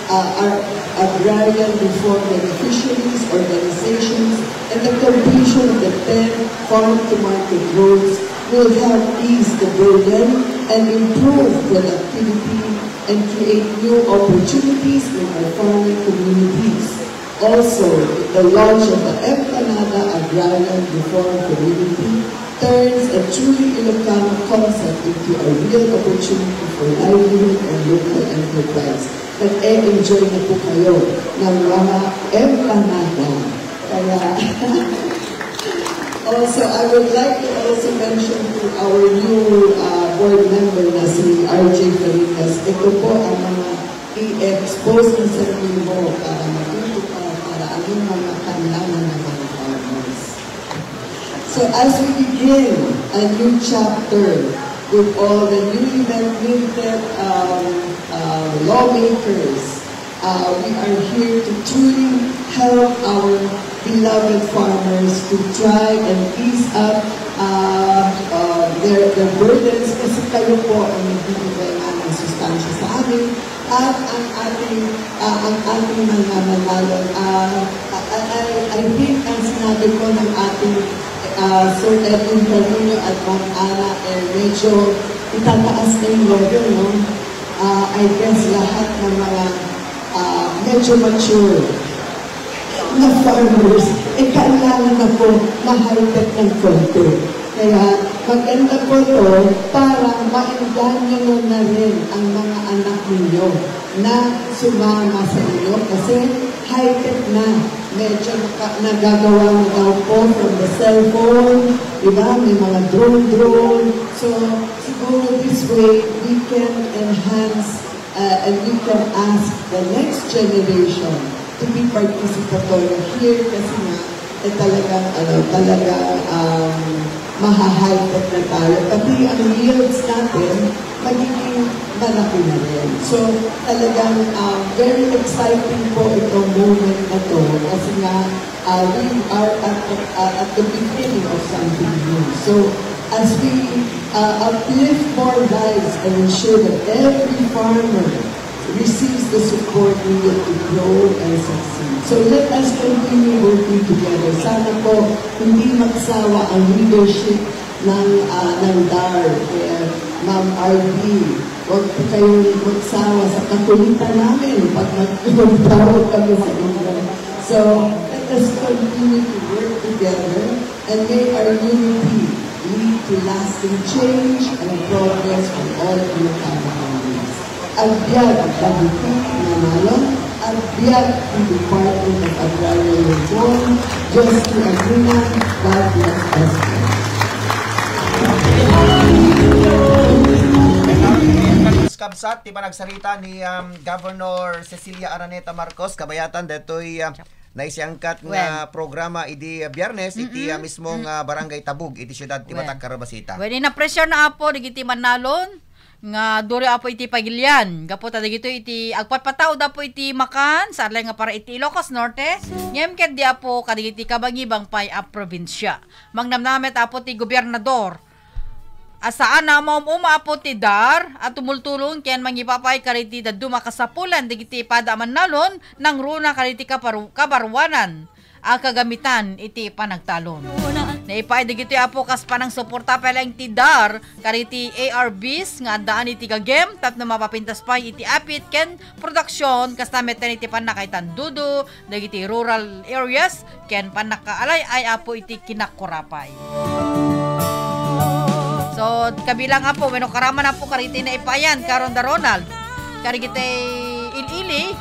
uh, our agrarian reform beneficiaries, organizations, and the completion of the ten farm-to-market roads will help ease the burden and improve productivity and create new opportunities in our farming communities. Also, the launch of the Empanada Agrarian Reform Community turns a truly Ilocano concept into a real opportunity for livelihood and local enterprise. Nag-e-enjoy na po kayo ng mga empanada. Kaya, also, I would like to also mention to our new, uh, board member na si R J Fariñas. Ito po ang mga i-expose ng sarili mo para matuto ka, para ano mga kailangan ng mga farmers. So as we begin a new chapter with all the newly minted, um, uh, lawmakers, uh, we are here to truly help our beloved farmers to try and ease up, uh, uh, their, their burdens kasi kayo po ang nagbibigay nga ng sustansya sa amin at ang ating, ah, ang ating mga Manalon, ah, I, I, I think ang sinabi ko ng ating, ah, Sir Edwin Carino at Ma'am Ana, eh, medyo itataas na yung level, no? Ah, I guess lahat ng mga, ah, medyo mature na farmers, eh, kailangan na po ma-high-tech ng konti. Kaya maganda po to para maengganyo na rin ang mga anak ninyo na sumama sa inyo kasi high-tech na. Medyo naka-, nagagawa na daw po from the cellphone, di ba? May mga drone-drone. So, siguro this way, we can enhance, uh, and we can ask the next generation to be participatory here kasi nga, eh, talagang, ano, talagang, um, maha-high-tech na tayo. Pati ang yields natin, magiging malaki na rin. So, talagang, ah, very exciting po itong moment na 'to kasi nga, ah, we are at the, ah, at the beginning of something new. So, as we, ah, uplift more lives and ensure that every farmer receives the support needed to grow and succeed. So, let us continue working together. Sana po hindi magsawa ang leadership ng, ah, ng DAR, kaya Ma'am R D, huwag po kayong magsawa sa kakulitan namin pag mag-, magtawag kami sa inyo. So, let us continue to work together and may our unity lead to lasting change and progress for all Ilocano families. Agbiag dagiti nanalon, agbiag ti Department of Agrarian Reform, Justin Aguinan, God bless us all. Kabsat, ti panagsarita ni, um, Governor Cecilia Araneta Marcos, kabayatan daytoy, uh, naisangkat nga Wen. programa idi, uh, Biyernes, iti, uh, Mm-mm. mismong, uh, Barangay Tabug, iti siudad ti Wen. Batak, Karabasita. Wen, inapresiar na, Apo, dagiti mannalon nga duri, Apo, iti pagilian. Gapu ta dagitoy iti agpatpataud, Apo, iti makan, sa adlaw nga para iti Ilocos Norte, ngem ket di, Apo, kadagiti kabangibang pay a probinsia. Mangnamnama met, Apo, ti gobernador a saan a maum-uma, Apo, ti DAR a tumultulong ken mangipapay kadagiti dadduma a kasapulan dagiti pada a mannalon nangruna kadagiti kaparu-, kabaruanan a kagamitan iti panagtalon. Naipaay dagitoy, Apo, kas panangsuporta pay laeng ti DAR kadagiti A R Bs nga addaan iti gagem tapno mapapintas pay iti apit ken produksion, kasta met iti pannakaitandudo dagiti rural areas ken pannakaalay-ay, Apo, iti kinakurapay. So, kabilang, Apo, wenno karaman, Apo, kadagiti naipaayan, Karon da Ronald, kadagiti il-ili,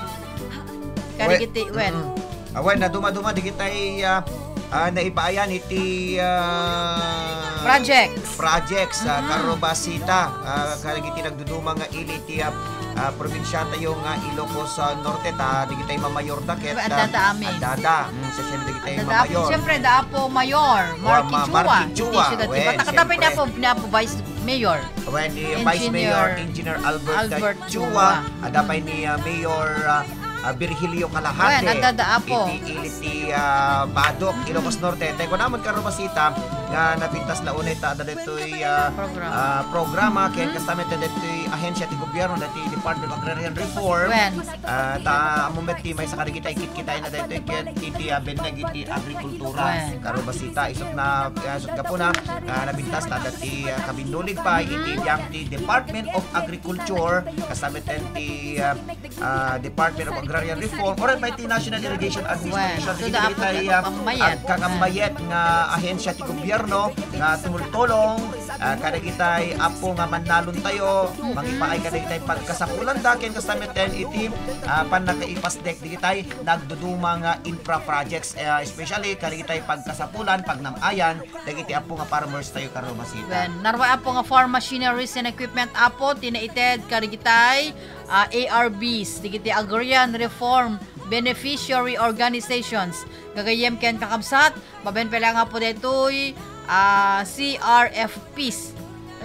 kadagiti, We-, wen. mm. Ah, wen, naduma-duma dagitay, ah, ah, naipaayan iti, ah, Projects. projects, ah, Mm-mm. Karobasita, ah, kadagiti nagduduma nga ili ti, ah, ah, probinsia tayo nga Ilocos, ah, Norte, ta dagitay mamayor da ket, Addada ah, amin. addada. Mm, sa siyempre dagitay Addada amin. mamayor. Siyempre, da Apo Mayor, Wa-, Marky ma-, Chua. Marky Chua. Iti siyudad ti Wen, Batak. Tapay ni siyempre. Apo, ni Apo Vice Mayor. Wen, ni Vice Engineer Mayor Engineer Albert Albert Chua. Chua. Adda pay ni, ah, Mayor, ah, ah, Virgilio Kalahate. Wen, addada, Apo. Iti ili ti, ah, Batok, Ilocos Norte. Tay kunamon, Karobasita, nga napintas la unay ta adda daytoy, ah, Programa. ah, programa, ken Mhm. kasta met daytoy ahensya ti gobyerno, daytoy Department of Agrarian Reform. Wen. Ah, ta ammo met ti maysa kadagiti kitkitaenna daytoy ket iti, ah, benneg iti agrikultura. Wen. Karobasita, isut' na, ah, isut' gapuna, ah, napintas ta adda ti, ah, kabinulig pay iti Mhm. biag ti Department of Agriculture, kasta met ti, ah, ah, Department of Agrarian Reform, uray pay ti National Irrigation Administration, Wen, so, iti da dagitay, apo, ah, pammayat. agkakammayat nga ahensya ti gobyerno nga tumultulong, ah, kadagitay apo nga mannalon tayo, mangipaay kadagitay pagkasapulanda, ken kasta met iti, ah, pannakaipasdek dagitay nagduduma nga infra projects, ah, especially kadagitay pagkasapulan, pagnam-ayan, dagiti apo nga farmers tayo, Karobasita. Wen, narwa apo nga farm machineries and equipment apo, ti naited kadagitay, ah, A R Bs, dagiti Agrarian Reform Beneficiary Organizations. Gagayyem ken kakabsat, mabain pay laeng apo daytoy, ah, C R F Ps,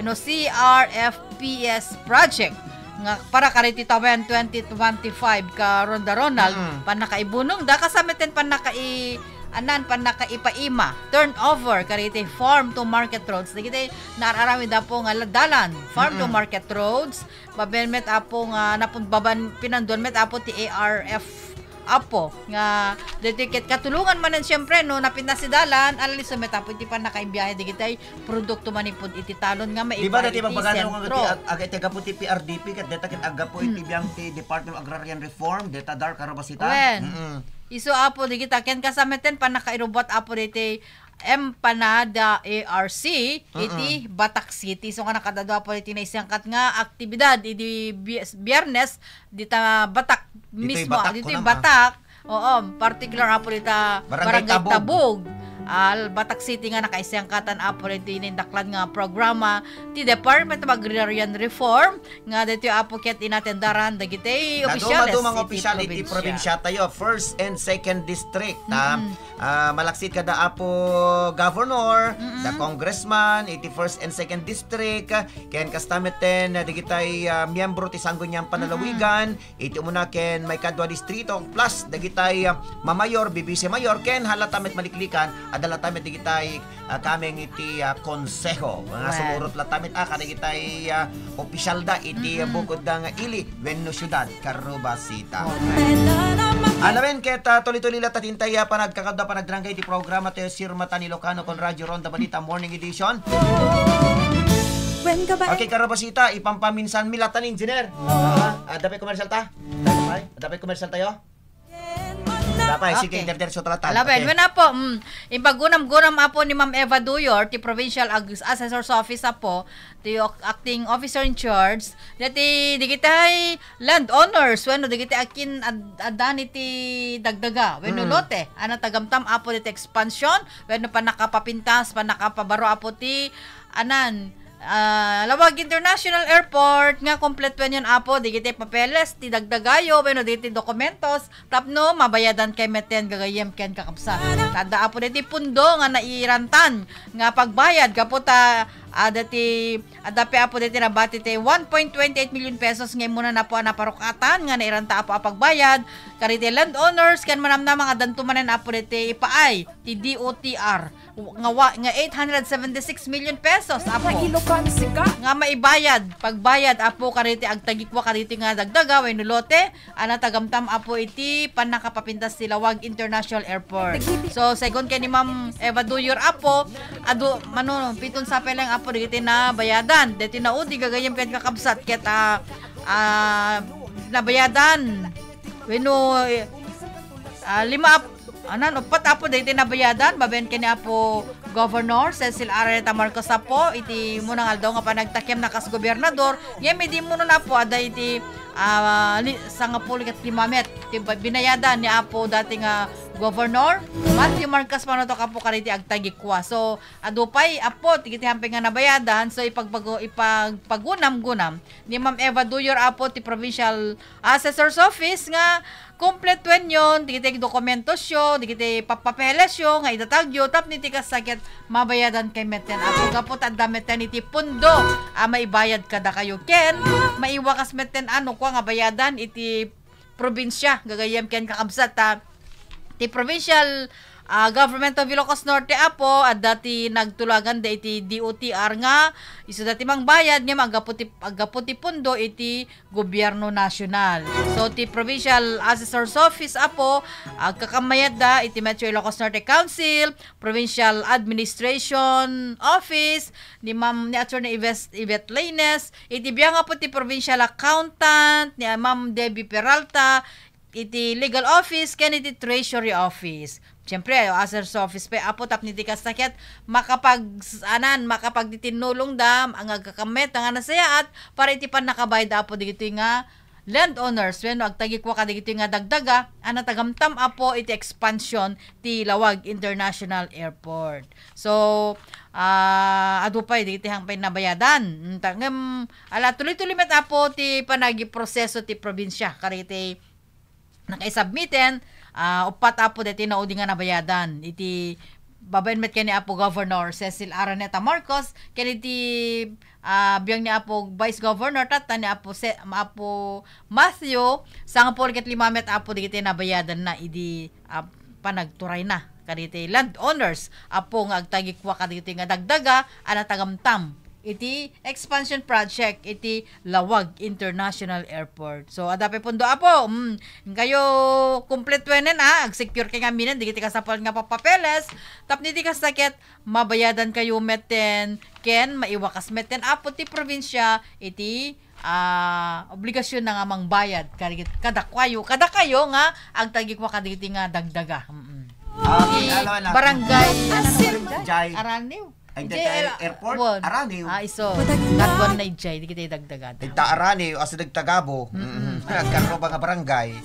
no, C R F P S project nga para kadagiti tawen twenty twenty-five, Karon da Ronald, Mm-mm. pannakaibunong da, kasta met ti pannakai-, anan, pannakaipaima, turnover, kadagiti farm to market roads. Dagiti naar-aramid apo nga dalan, farm to Mm-mm. market roads, mabain met apo nga napun-, baban-, pinanduan met apo ti A R F apo, nga dagiti ket katulongan manen, siyempre, no, napintas ti dalan, ala isu met apo iti pannakaibiahe dagiti produkto manipud iti talon nga Di ba, maipaay dati iti magpagano nga sentro. Ag-, ag-, iti gapu ti P R D P, ket deta ket aggapu iti Hmm. biag ti Department of Agrarian Reform, deta dar, Karobasita? Wen. Mm-mm. Isu apo, dagita, ken kasta met ti pannakairubbuat apo diti Empanada A R C, iti Mm-mm. Batak City. So, nga nakadadua apo diti naisangkat nga aktibidad idi Bi-, Biyernes, dita Batak Ditoy mismo, Batak, ditoy kunam, ah. Batak. Oo, particular apo dita Barangay Barangay Tabug. Tabug. Albatac City nga nakaisengkatan, Apo, ditoy nindaklan nga programa ti Department of Agrarian Reform nga ditoy, Apo, ket inatendaran dagiti opisyales iti probinsya. Dumaduma nga opisyal iti probinsya tayo, first and second district, ha? Mm-mm. Ah, malaksid kada Apo Governor, Mm-mm. da Congressman, iti first and second district, ken kasta met ten, ah, dagitay, ah, miyembro ti Sangguniang Panlalawigan, Mm-mm. iti umuna ken maikadua distrito, plus dagitay, ah, mamayor, bibise mayor, ken halata met maliklikan, adda lata met dagitay, ah, kameng iti, ah, konseho. Nga Well. sumurot lata met, ah, kadagitay, ah, opisyalda iti, ah, Mm-mm. bukod da nga ili wenno siudad, Carrobasita. Okay. Alawen ket, ah, tuloy-tuloy lata tintay, ah, panagkakadda, panagdarangay iti programa tayo, Sir Matan Ilocano, kon Radyo Ronda Balita Morning Edition. When ka ba- Okay, Carrobasita, ipampaminsan mi latan, engineer. Ah, ah, dapay komersyal ta? Dapay? Dapay komersyal tayo? Dapay, sige, Okay. derderso ta latan. Alawen, Okay. wen, Apo, mm, impagunam-gunam, Apo, ni Ma'am Eva Duyor, ti Provincial Ag-, Assessor's Office, Apo, ti o-, acting officer in charge, dati digitay landowners, wenno digiti akin ad-, addan iti dagdaga, wenno Mm. lote, a natagamtam, Apo, diti expansion, wenno pannakapapintas, pannakapabaro, Apo, ti anan, ah, Laoag International Airport nga kompletuenyon, Apo, digiti papeles ti dagdagayo wenno digiti dokumentos tapno mabayadan kay metten gagayyem ken kakabsat. Ta adda, Apo, diti pundo nga nairantan nga pagbayad gapu ta, ah, dati, adda pay, Apo, diti nabati ti one point twenty eight million pesos nga immuna, Apo, a naparukatan nga nairanta, Apo, a pagbayad kaditi landowners ken manamnama nga addanto manen, Apo, diti ipaay ti D O T R nga wa-, nga eight hundred seventy-six million pesos, Apo. Nailokan sika. Nga maibayad, pagbayad, Apo, kaditi agtagikwa kaditi nga dagdaga wenno lote, a natagamtam, Apo, iti pannakapapintas ti Laoag International Airport. So, segun ken ni Ma'am Eva Duyor, Apo, adu, mano, piton sapay lang, Apo, dagiti nabayadan. Dagiti naudi gagayyem ken kakabsat ket, ah, ah, nabayadan. Wenno, eh, ah, lima, Ap-, anan, uppat, Apo, dagiti nabayadan, babaen ken ni Apo Governor Cecil Araneta Marcos, Apo, iti immuna nga aldaw nga panagtakemna kas gobernador, ngem idi immuno, Apo, adda iti, ah, li-, sangapulo ket lima met ti ba-, binayadan ni Apo dati nga Governor Matthew Marcos Manutok, Apo, kaditi agtagikwa. So, adu pay, Apo, dagiti hampay nga nabayadan, so, ipagpagu-, ipagpagunam-gunam ni Ma'am Eva Duyor, Apo, ti Provincial Assessor's Office nga kompletuenyon dagiti dokumentosyo, dagiti papapelesyo nga idatagyo tapno iti kasta ket mabayadan kay metten, Apo, gapu ta adda metten iti pundo a maibayad kadakayo ken maiwakas metten a no kua nga bayadan iti probinsia gagayyem ken kakabsat ta ti Provincial, ah, Government of Ilocos Norte, Apo, adda ti nagtulaganda iti D O T R nga isu dati mangbayad ngem aggapu ti, aggapu ti pundo iti gobierno nasional. So, ti Provincial Assessor's Office, Apo, agkakamayatda iti Metro Ilocos Norte Council, Provincial Administration Office, ni Ma'am, ni Attorney Yves-, Yvette Lainez, iti biang, Apo, ti Provincial Accountant, ni Ma'am Debbie Peralta, iti Legal Office, ken iti Treasury Office. Siyempre, ayo, Assessor's Office pay, Apo, tapno iti kasta ket makapag-, anan, makapagtitinnulongda, nga agkakamet, nga nasayaat, para iti pannakabayad, Apo, dagitoy nga landowners, wenno agtagikua kadagitoy nga dagdaga, a natagamtam, Apo, iti expansion ti Laoag International Airport. So, ah, adu pay, dagiti hampay nabayadan. Mm, ta-, ngem, ala, tuloy-tuloy met, Apo, ti panagiproseso ti probinsia, kadagiti nakaisubmiten, ah, uppat, Apo, dagiti naudi nga nabayadan. Iti babaen met ken ni Apo Governor Cecil Araneta Marcos, ken iti, ah, biang ni Apo Vice Governor, tatta ni Apo Se-, Apo Matthew, sangapulo ket lima met, Apo, dagiti nabayadanna idi, ah, panagturayna kadagiti landowners, Apo, nga agtagikua kadagiti nga dagdaga a natagamtam iti expansion project iti Laoag International Airport. So, adda pay pundo, Apo. Mm, inkayo kumpletuenen, ah, agsecure kay ngaminen dagiti kasapulan nga papapeles. Tapno iti kasta ket mabayadan kayo metten ken maiwakas metten, Apo, ti probinsia iti, ah, obligasion na nga mangbayad kadagit-, kadakuayo, kadakayo nga agtagikua kadagiti nga dagdaga. Mm-mm. Ah, Iti ala, ala. Barangay, ano, Jai. Araniw. Ay, J L, dati airport? One. Araniw. Ah, iso. That one na ijay, di kita idagdagan. Dagta Araniw, aso dagta Gabo. Mm-mm. Mm-mm. Karro ba nga barangay?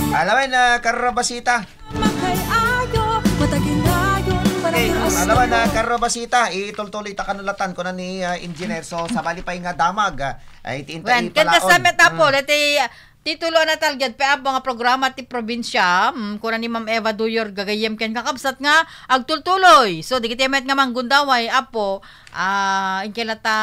Alawen na Karro Basita. Makay ayo, mataginayon, Okay, alawan na, Carlo Basita, itultuloy ta kanulatan, kuna ni, ah, Engineer. So, sabali pay nga damag, ah, ay, ti inta Wen, ken ipalaon. Kasta met, Apo, Mm. dati, ah, titulo na talged pa, Apo, nga programa ti probinsya, mm, kuna ni Ma'am Eva Duyor, gagayyem ken kakabsat nga agtultuloy. So, digiti met nga manggundaway, Apo, ah, inkela ta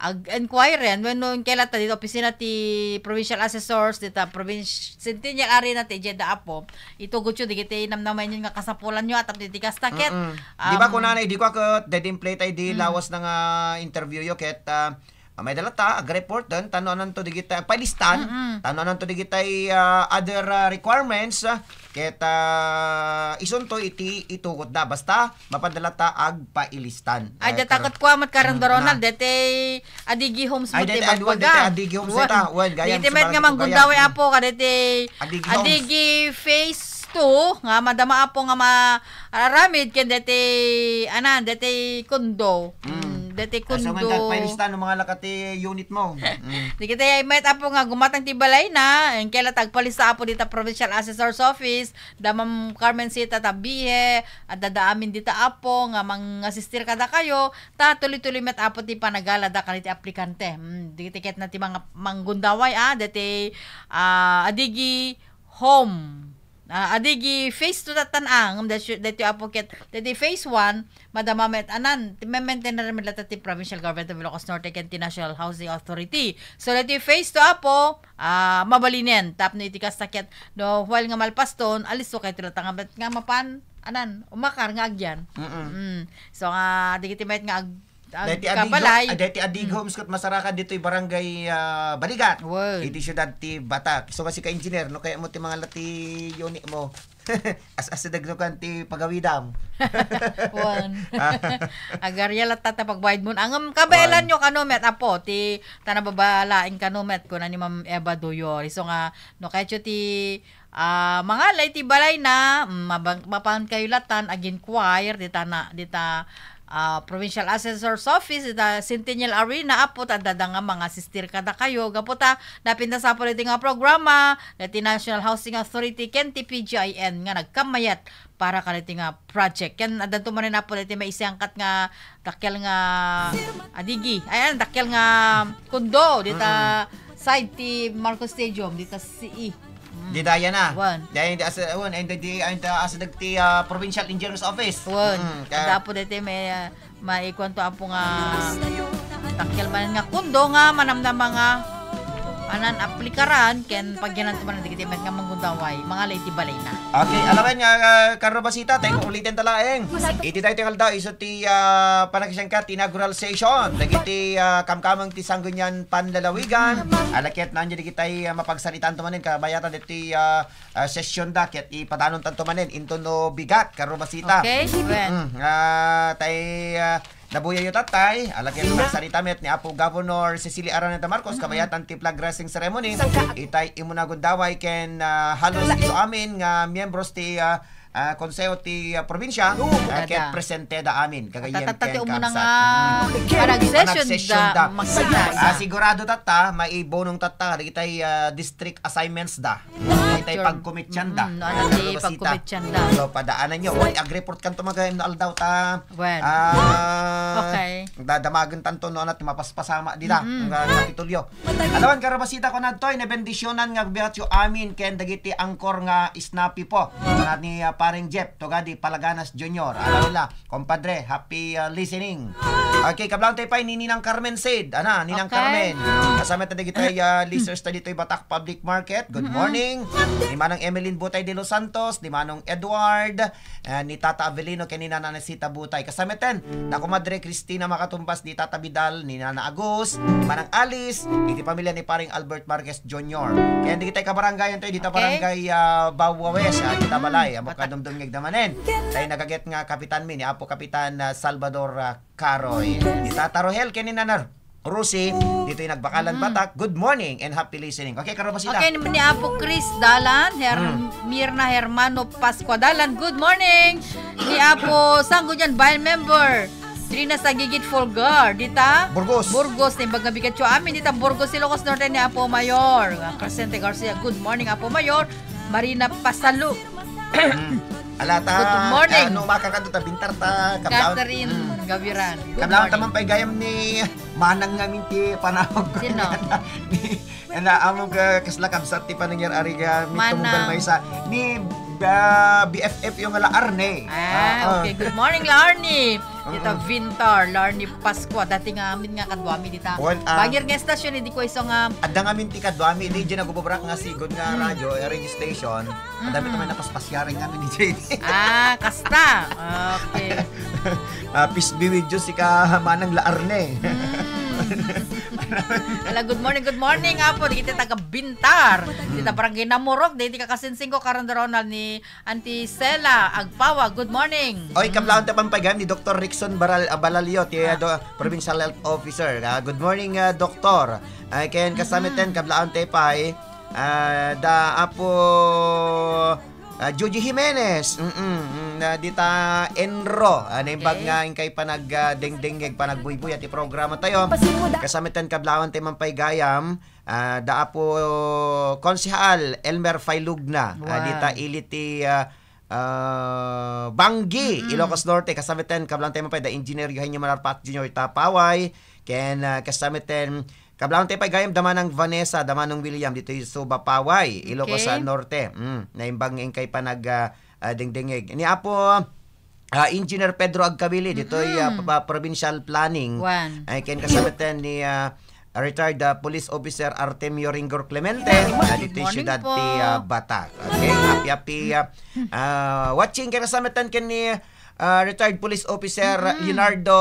ag-, inquiren, wenno inkela ta dita opisina ti Provincial Assessors, dita Province-, Centennial Arena ti Jeddah, Apo. Itugotyo digiti namnamaenyo nga kasapulanyo, a tapno iti kasta ket, Mm-mm. Di ba, um, kunana, idi ko ket, didimplay tayo di Mm. lawas na nga interview yo ket, ah, may dala ta, agreport den, tano ananto digiti, agpailistan, Mm-mm. tano ananto digiti, ah, other, ah, requirements, ah, ket, ah, isunto iti itugot da. Basta, mapan dala ta agpailistan. Ay, Eh, data kar-, ket kua met, Karen Mm, Doronal, ana. dete Adigi Homes Ay, mo ti dete, ay, wen, dete, Bagbaga. Adigi Homes Wen. deta. Wen, gayam, Dete met nga sumarat ito, manggundaway, gayam. Apo, kadete Adigi Homes. Adigi Phase two, nga madama, Apo, nga ma-, araramid, ken dete, anan, dete condo. Mm. Mm, dete Ay, so, man, condo. Agpailista no mga lakati unit mo. Mm. Di kita met, Apo, nga gumatang ti balay na, en, kaya tagpalista, Apo, dita Provincial Assessor's Office, da Ma'am Carmen Sita Tabihe, adda da amin dita, Apo, nga mangasistir kadakayo, ta tuloy-tuloy met, Apo, ti panagalada kaditi aplikante. Hmm, dagiti ket na ti mga manggundaway, ah, dagiti, ah, adigi home. Ah, adigi phase two tatan ang, dagiti, dagiti, Apo, ket, dagiti phase one, madama met anan, ti maintainer met latta ti Provincial Government of Ilocos Norte ken ti National Housing Authority. So, dagiti phase two, Apo, ah, mabalinen. Tapno iti kasta ket, no, while nga malpaston, alisto kayo ti latta nga met nga mapan, anan, umakar nga agyan. Mm-mm. Mm. So, nga, dagiti met nga ag-, Dagiti Adig agkabalay. Ho-, ah, dagiti Adig Mm. Homes ket masarakan ditoy barangay, ah, Baligat. Wow. Iti siudad ti Batak. So, kasi ka engineer, no, kaya mo ti mga lati unit mo. As-, asideg no kan ti pagawidam. Wan. Ah. Agarya latta ta pagbayad mo. Angem kabaelan Wan. Nyo kano met, Apo, ti ta nababalaing kano met, kuna ni Ma'am Eva Doyor. Isu nga, no, kayatyo ti, ah, mangalay ti balay na, mm, mabang-, mapan kayo latan, ag-inquire, dita na, dita, ah, Provincial Assessor's Office, dita Centennial Arena, Apo, ta adda nga mangasistir kadakayo. Gapu ta, napintas, Apo, diti nga programa, diti National Housing Authority, ken ti P G I N nga nagkammayat para kaditi nga project. Ken addanto manen, Apo, diti maisangkat nga dakkel nga adigi. Ayan, dakkel nga kundo dita Mm-mm. side ti Marcos Stadium, dita C E. Mm. Dita, ayan na. Wan. Dahil di asa, wan, and di, and, uh, asa dagiti, uh, Provincial Engineers Office. Wan. Mm, ka- Adda, Apo, diti may, uh, maikuan to, Apo, nga dakkel manen nga kundo nga manamnama nga anan aplikaran ken pagyanan to manen dagiti met nga manggundaway, mangalay ti balay na. Okay, alawen nga, ah, Carlo Basita, tayo ulitin ta laeng. Iti daytoy nga aldaw, isu ti, ah, panagsiangkat ti inaugural session dagiti, ah, kamkameng ti Sangguniang Panlalawigan. Alaket na dagiti, ah, mapagsaritaan to manen, kabayatan dagiti, ah, ah, session da, ket ipadanon tanto manen, into no bigat, Carlo Basita. Okay, well. Mm, ah, tay, ah, nabuyayo tatay, alaket magsarita met ni Apo Governor Cecily Araneta Marcos, Mm-mm. kabayatan ti flag raising ceremony, itay immuna gundaway ken, ah, halos isu amin nga miyembros ti, ah, ah, Konseho ti, ah, Probinsya, ah, ket Dada. presente da amin, gagayyem Tatta ti ken umuna kabsat. nga Mm. panag-session Panag-session da, da. makita. Ah, sigurado tatta, maibunong tatta, dagitay, ah, district assignments da. Itay Sure. pagkomityan da. Mm, ano, Ano di ba, sita? pagkomityan da. So, padaanan nyo. Uy, ag-report kanto magayam na aldaw ta. Well. Ah, Okay. dadamagan tanto no, ano, ti mapaspasama dida. Mm-mm. Nga Kapitolyo. Alawan, Carlo Basita, ko nadtoy, nabendisyonan nga agbiatyo amin ken dagiti angkor nga snappy po. Nga ni, ah, Paring Jeff, tugadi Palaganas Junior. Alawan la. Compadre, happy, uh, listening. Okay, kablawan tayo pa ni Ninang Carmen Said. Ana, Ninang Okay. Carmen. Kasama tayo dagiti, uh, listeners tayo dito, Batak Public Market. Good Mm-mm. morning. Ni Manang Emeline Butay de los Santos, ni Manong Edward, uh, ni Tata Avelino, ken ni Nana Anacita Butay. Kasama ten, na Comadre Cristina Makatumbas, ni Tata Vidal, ni Nana Agus, ni Manang Alice, iti pamilya ni Paring Albert Marquez Junior. Ken dagiti kabarangayan tayo, dita Okay. barangay, uh, Bawa West, uh, dita Mm. balay, amo Batak. kadumdum nga igdamanen. Tayo nagaget nga kapitan mi, ni Apo Kapitan, ah, Salvador, ah, Caroy. Ni Tata Rohel, ken ni Nana Rosie, ditoy Nagbakalan, Mm. Batak. Good morning and happy listening. Okay, Carlo Basita. Okay, ni Apo Chris Dalan, Her-, Mm. Mirna Hermano Pascua Dalan. Good morning. Ni Apo Sanggunian Bayan member, Trina Sagigit Folgar, dita? Burgos. Burgos, ni Bagabikatyo. Amin, dita Burgos, Ilocos Norte, ni Apo Mayor. Crescente Garcia, good morning, Apo Mayor. Marina Pasalu. Mm. Ala ta, Good morning. Ah, no, makakanta ta, bintar ta, kablaon. Catherine Mm. Gaviran. Good Kablaon ta morning. man pay gayam ni Manang ngamin ti panawag ko. Sino? Ni, na, amo ka, kasla kabsat ti panangyar-ari ka, mi Manang. tumugal maysa. Ni, ah, B F F yung ala Arne. Ah, Ah, ah. okay. Good morning, Larnie. Dita Mm-mm. Vintar, Larnie Pascua. Dati nga amin nga kaduami dita. Well, ah, Bangir nga estasyon, hindi ko iso nga Adda ngamin ti kaduami, di dyan nagububrak nga sigod nga Mm. radyo, eh, radio station. Adami Mm-mm. taman napaspasyaran ngamin ni J D. Ah, kasta. Okay. Ah, peace be with you, si ka Manang Laarne. Mm. Ala, good morning, good morning, apo. Dito taga Bintar. Dito Mm. barangay Namurok, dito kakasinsing ko, Karon Ronald ni Auntie Sela Agpawa. Good morning. Oy, Mm. kablaon ta pampagam ni Doktor Rickson Baral-, ah, Balalio, ti, Ah. ah, do-, Provincial Health Officer. Ah, good morning, ah, Doktor. Ay, ken Mm-mm. kasamiten, kablaon ta pay, ah, da Apo, ah, Joji Jimenez. Mm-mm, mm, na dita Enro. Ah, naimbag Okay. nga inkay panag, ah, dengdengngeg, panagbuybuya ti programa tayo. Kasamiten, kablaon ta man pay gayam, ah, da Apo Konsehal Elmer Failugna. Ah, Wow. dita ili ti, ah, ah, Banggi, Mm-mm. Ilocos Norte. Kasamiten, kablaon ta man pay da Engineer Eugenio Malarpak Junior ta Paway. Ken, ah, kasamiten, kablaon ta pay gayam da Manang Vanessa, da Manong William, ditoy Suba, Paway, Ilocos Okay. Norte. Mm, naimbag nga inkay panag, ah, ah, dengdengngeg. Ni Apo, ah, Engineer Pedro Agkabili, ditoy, ah, Mm-mm. pa-, pa-, Provincial Planning. Juan. Ay, ken kasamiten ni, ah, retired, ah, Police Officer Artemio Ringgor Clemente, Juan. Ah, Good ditoy morning siyudad po. ti, ah, Batak. Okay, happy, happy, ah, ah, watching ken kasamiten ken ni, ah, retired Police Officer Mm-mm. Leonardo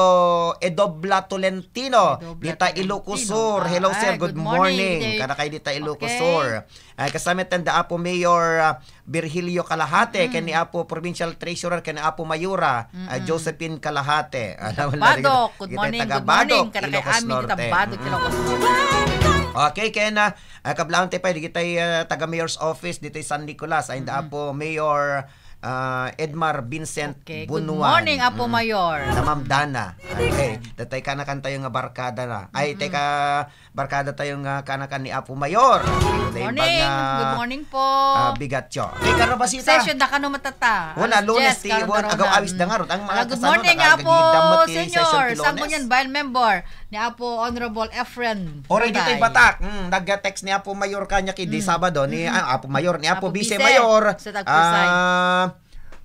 Edobla Tolentino, Edobla dita Ilocos Tolentino. Sur. Hello, sir. Ay, Good good morning. morning. Dita-, Kada kay dita Ilocos Okay. Sur. Ay, kasamiten da Apo Mayor, ah, Virgilio Kalahate, Mm-mm. ken ni Apo Provincial Treasurer, ken ni Apo Mayora, ah, Mm-mm. Josephine Kalahate. Alam mo na, Badok, good dita morning, taga good morning. Badok, Kada kay Ilocos Ami, dita Norte. Badok, Mm-mm. Ilocos Norte. Okay, ken, ah, ah, kablaon ta pay, dagitay, ah, taga Mayor's Office, ditoy San Nicolas, ay, da Mm-mm. Apo Mayor, ah, Edmar Vincent Okay, good Bunuan. morning, Apo Mm. Mayor. Da Ma'am Dana. Okay, datay kanakan tayo nga barkada na. Ay, Mm-mm. teka, barkada tayo nga kanakan ni Apo Mayor. Naimbag Morning. nga, Good morning po. ah, bigatyo. Okay, karabasita. Session da kano matata. Wala, Alas Lunes diyes, ti, karon wan, daron agaw na. awis da nga, rod. Ang mga Ah, good kasano, morning, naka-, Apo nagidamot ti Senior. session ti Lunes. Sambuyan Bayan member ni Apo Honorable Efren Oray ditoy Buday. Batak. Mm, nagga-text ni Apo Mayor kanya ki di Mm. Sabado ni, Mm-mm. ah, Apo Mayor, ni Apo Apo Vice Vice. Mayor. Sa Tagpusay. Ah,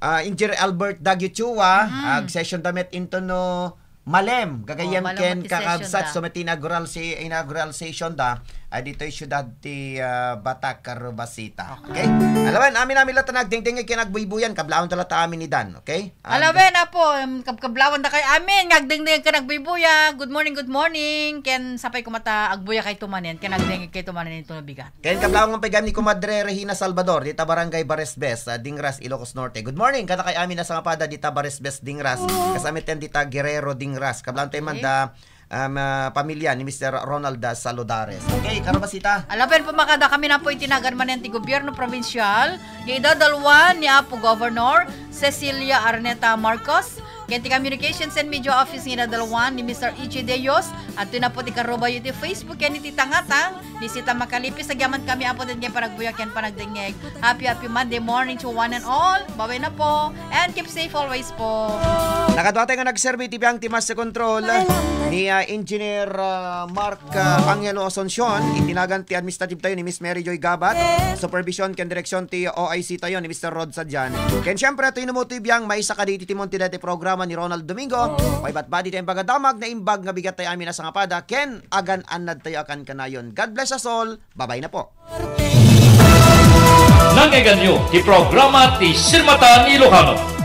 ah, Engineer Albert Daguchua, Mm. ag-session da met into no Malem, gagayem Oh, Malem ken Mountain Session kakabsat, da. so met inaugural si, inaugural session da, ah, ditoy siyudad ti, ah, Batak, Carabasita. Okay. Okay? Alawen, amin-amin la ta nagdengdengngeg ken agbuybuyan, kablaon ta la ta amin ni Dan, okay? Ag- Alawen, Apo, em, kab-, kablawan da kay amin, nga agdengdengngeg ken agbuybuya. Good morning, good morning. Ken sapay kumata agbuya kay tumanen, ken agdengngeg kay tumanen into no bigat. Ken kablawan pay gayam ni Kumadre Regina Salvador, dita Barangay Baresbes, ah, Dingras, Ilocos Norte. Good morning, kada kay amin a sangapada dita Baresbes, Dingras. Kasamiten dita Guerrero, Dingras. Kablawan tayo man Okay. da, um, ah, pamilya ni Mister Ronald, ah, Saludares. Okay, karabasita. Alawen po makada kami na po itinagan manen ti gobyerno probinsyal, ni idadalwan ni Apo Governor Cecilia Arneta Marcos, ken ti Communications and Media Office nga idadalwan ni Mister Ichi Deos, at na po ti karubayo iti Facebook ken iti tangatang, Ni Sita Makalipis, agyaman kami, Apo, dengge panagbuya ken panagdengngeg. Happy, happy Monday morning to one and all. Bye-bye na po. And keep safe always po. Nakaduatay nga nagserbi ti biang ti Master Control ni, ah, Engineer, ah, Mark, ah, Angelo Asuncion. Itinagan ti administrative tayo ni Miss Mary Joy Gabat. Supervision ken direksyon ti O I C tayo ni Mister Rod Sadian. Ken siyempre, itoy no mo ti biang, maysa kadi iti timon ti daytoy programa ni Ronald Domingo. Paibatbadi tayo baga damag, naimbag nga bigat tayo amin a sangapada. Ken agan-annad tayo a kankanayon. God bless us all. Bye-bye na po. Nangngegannyo ti programa ti Sirmata ni Ilocano.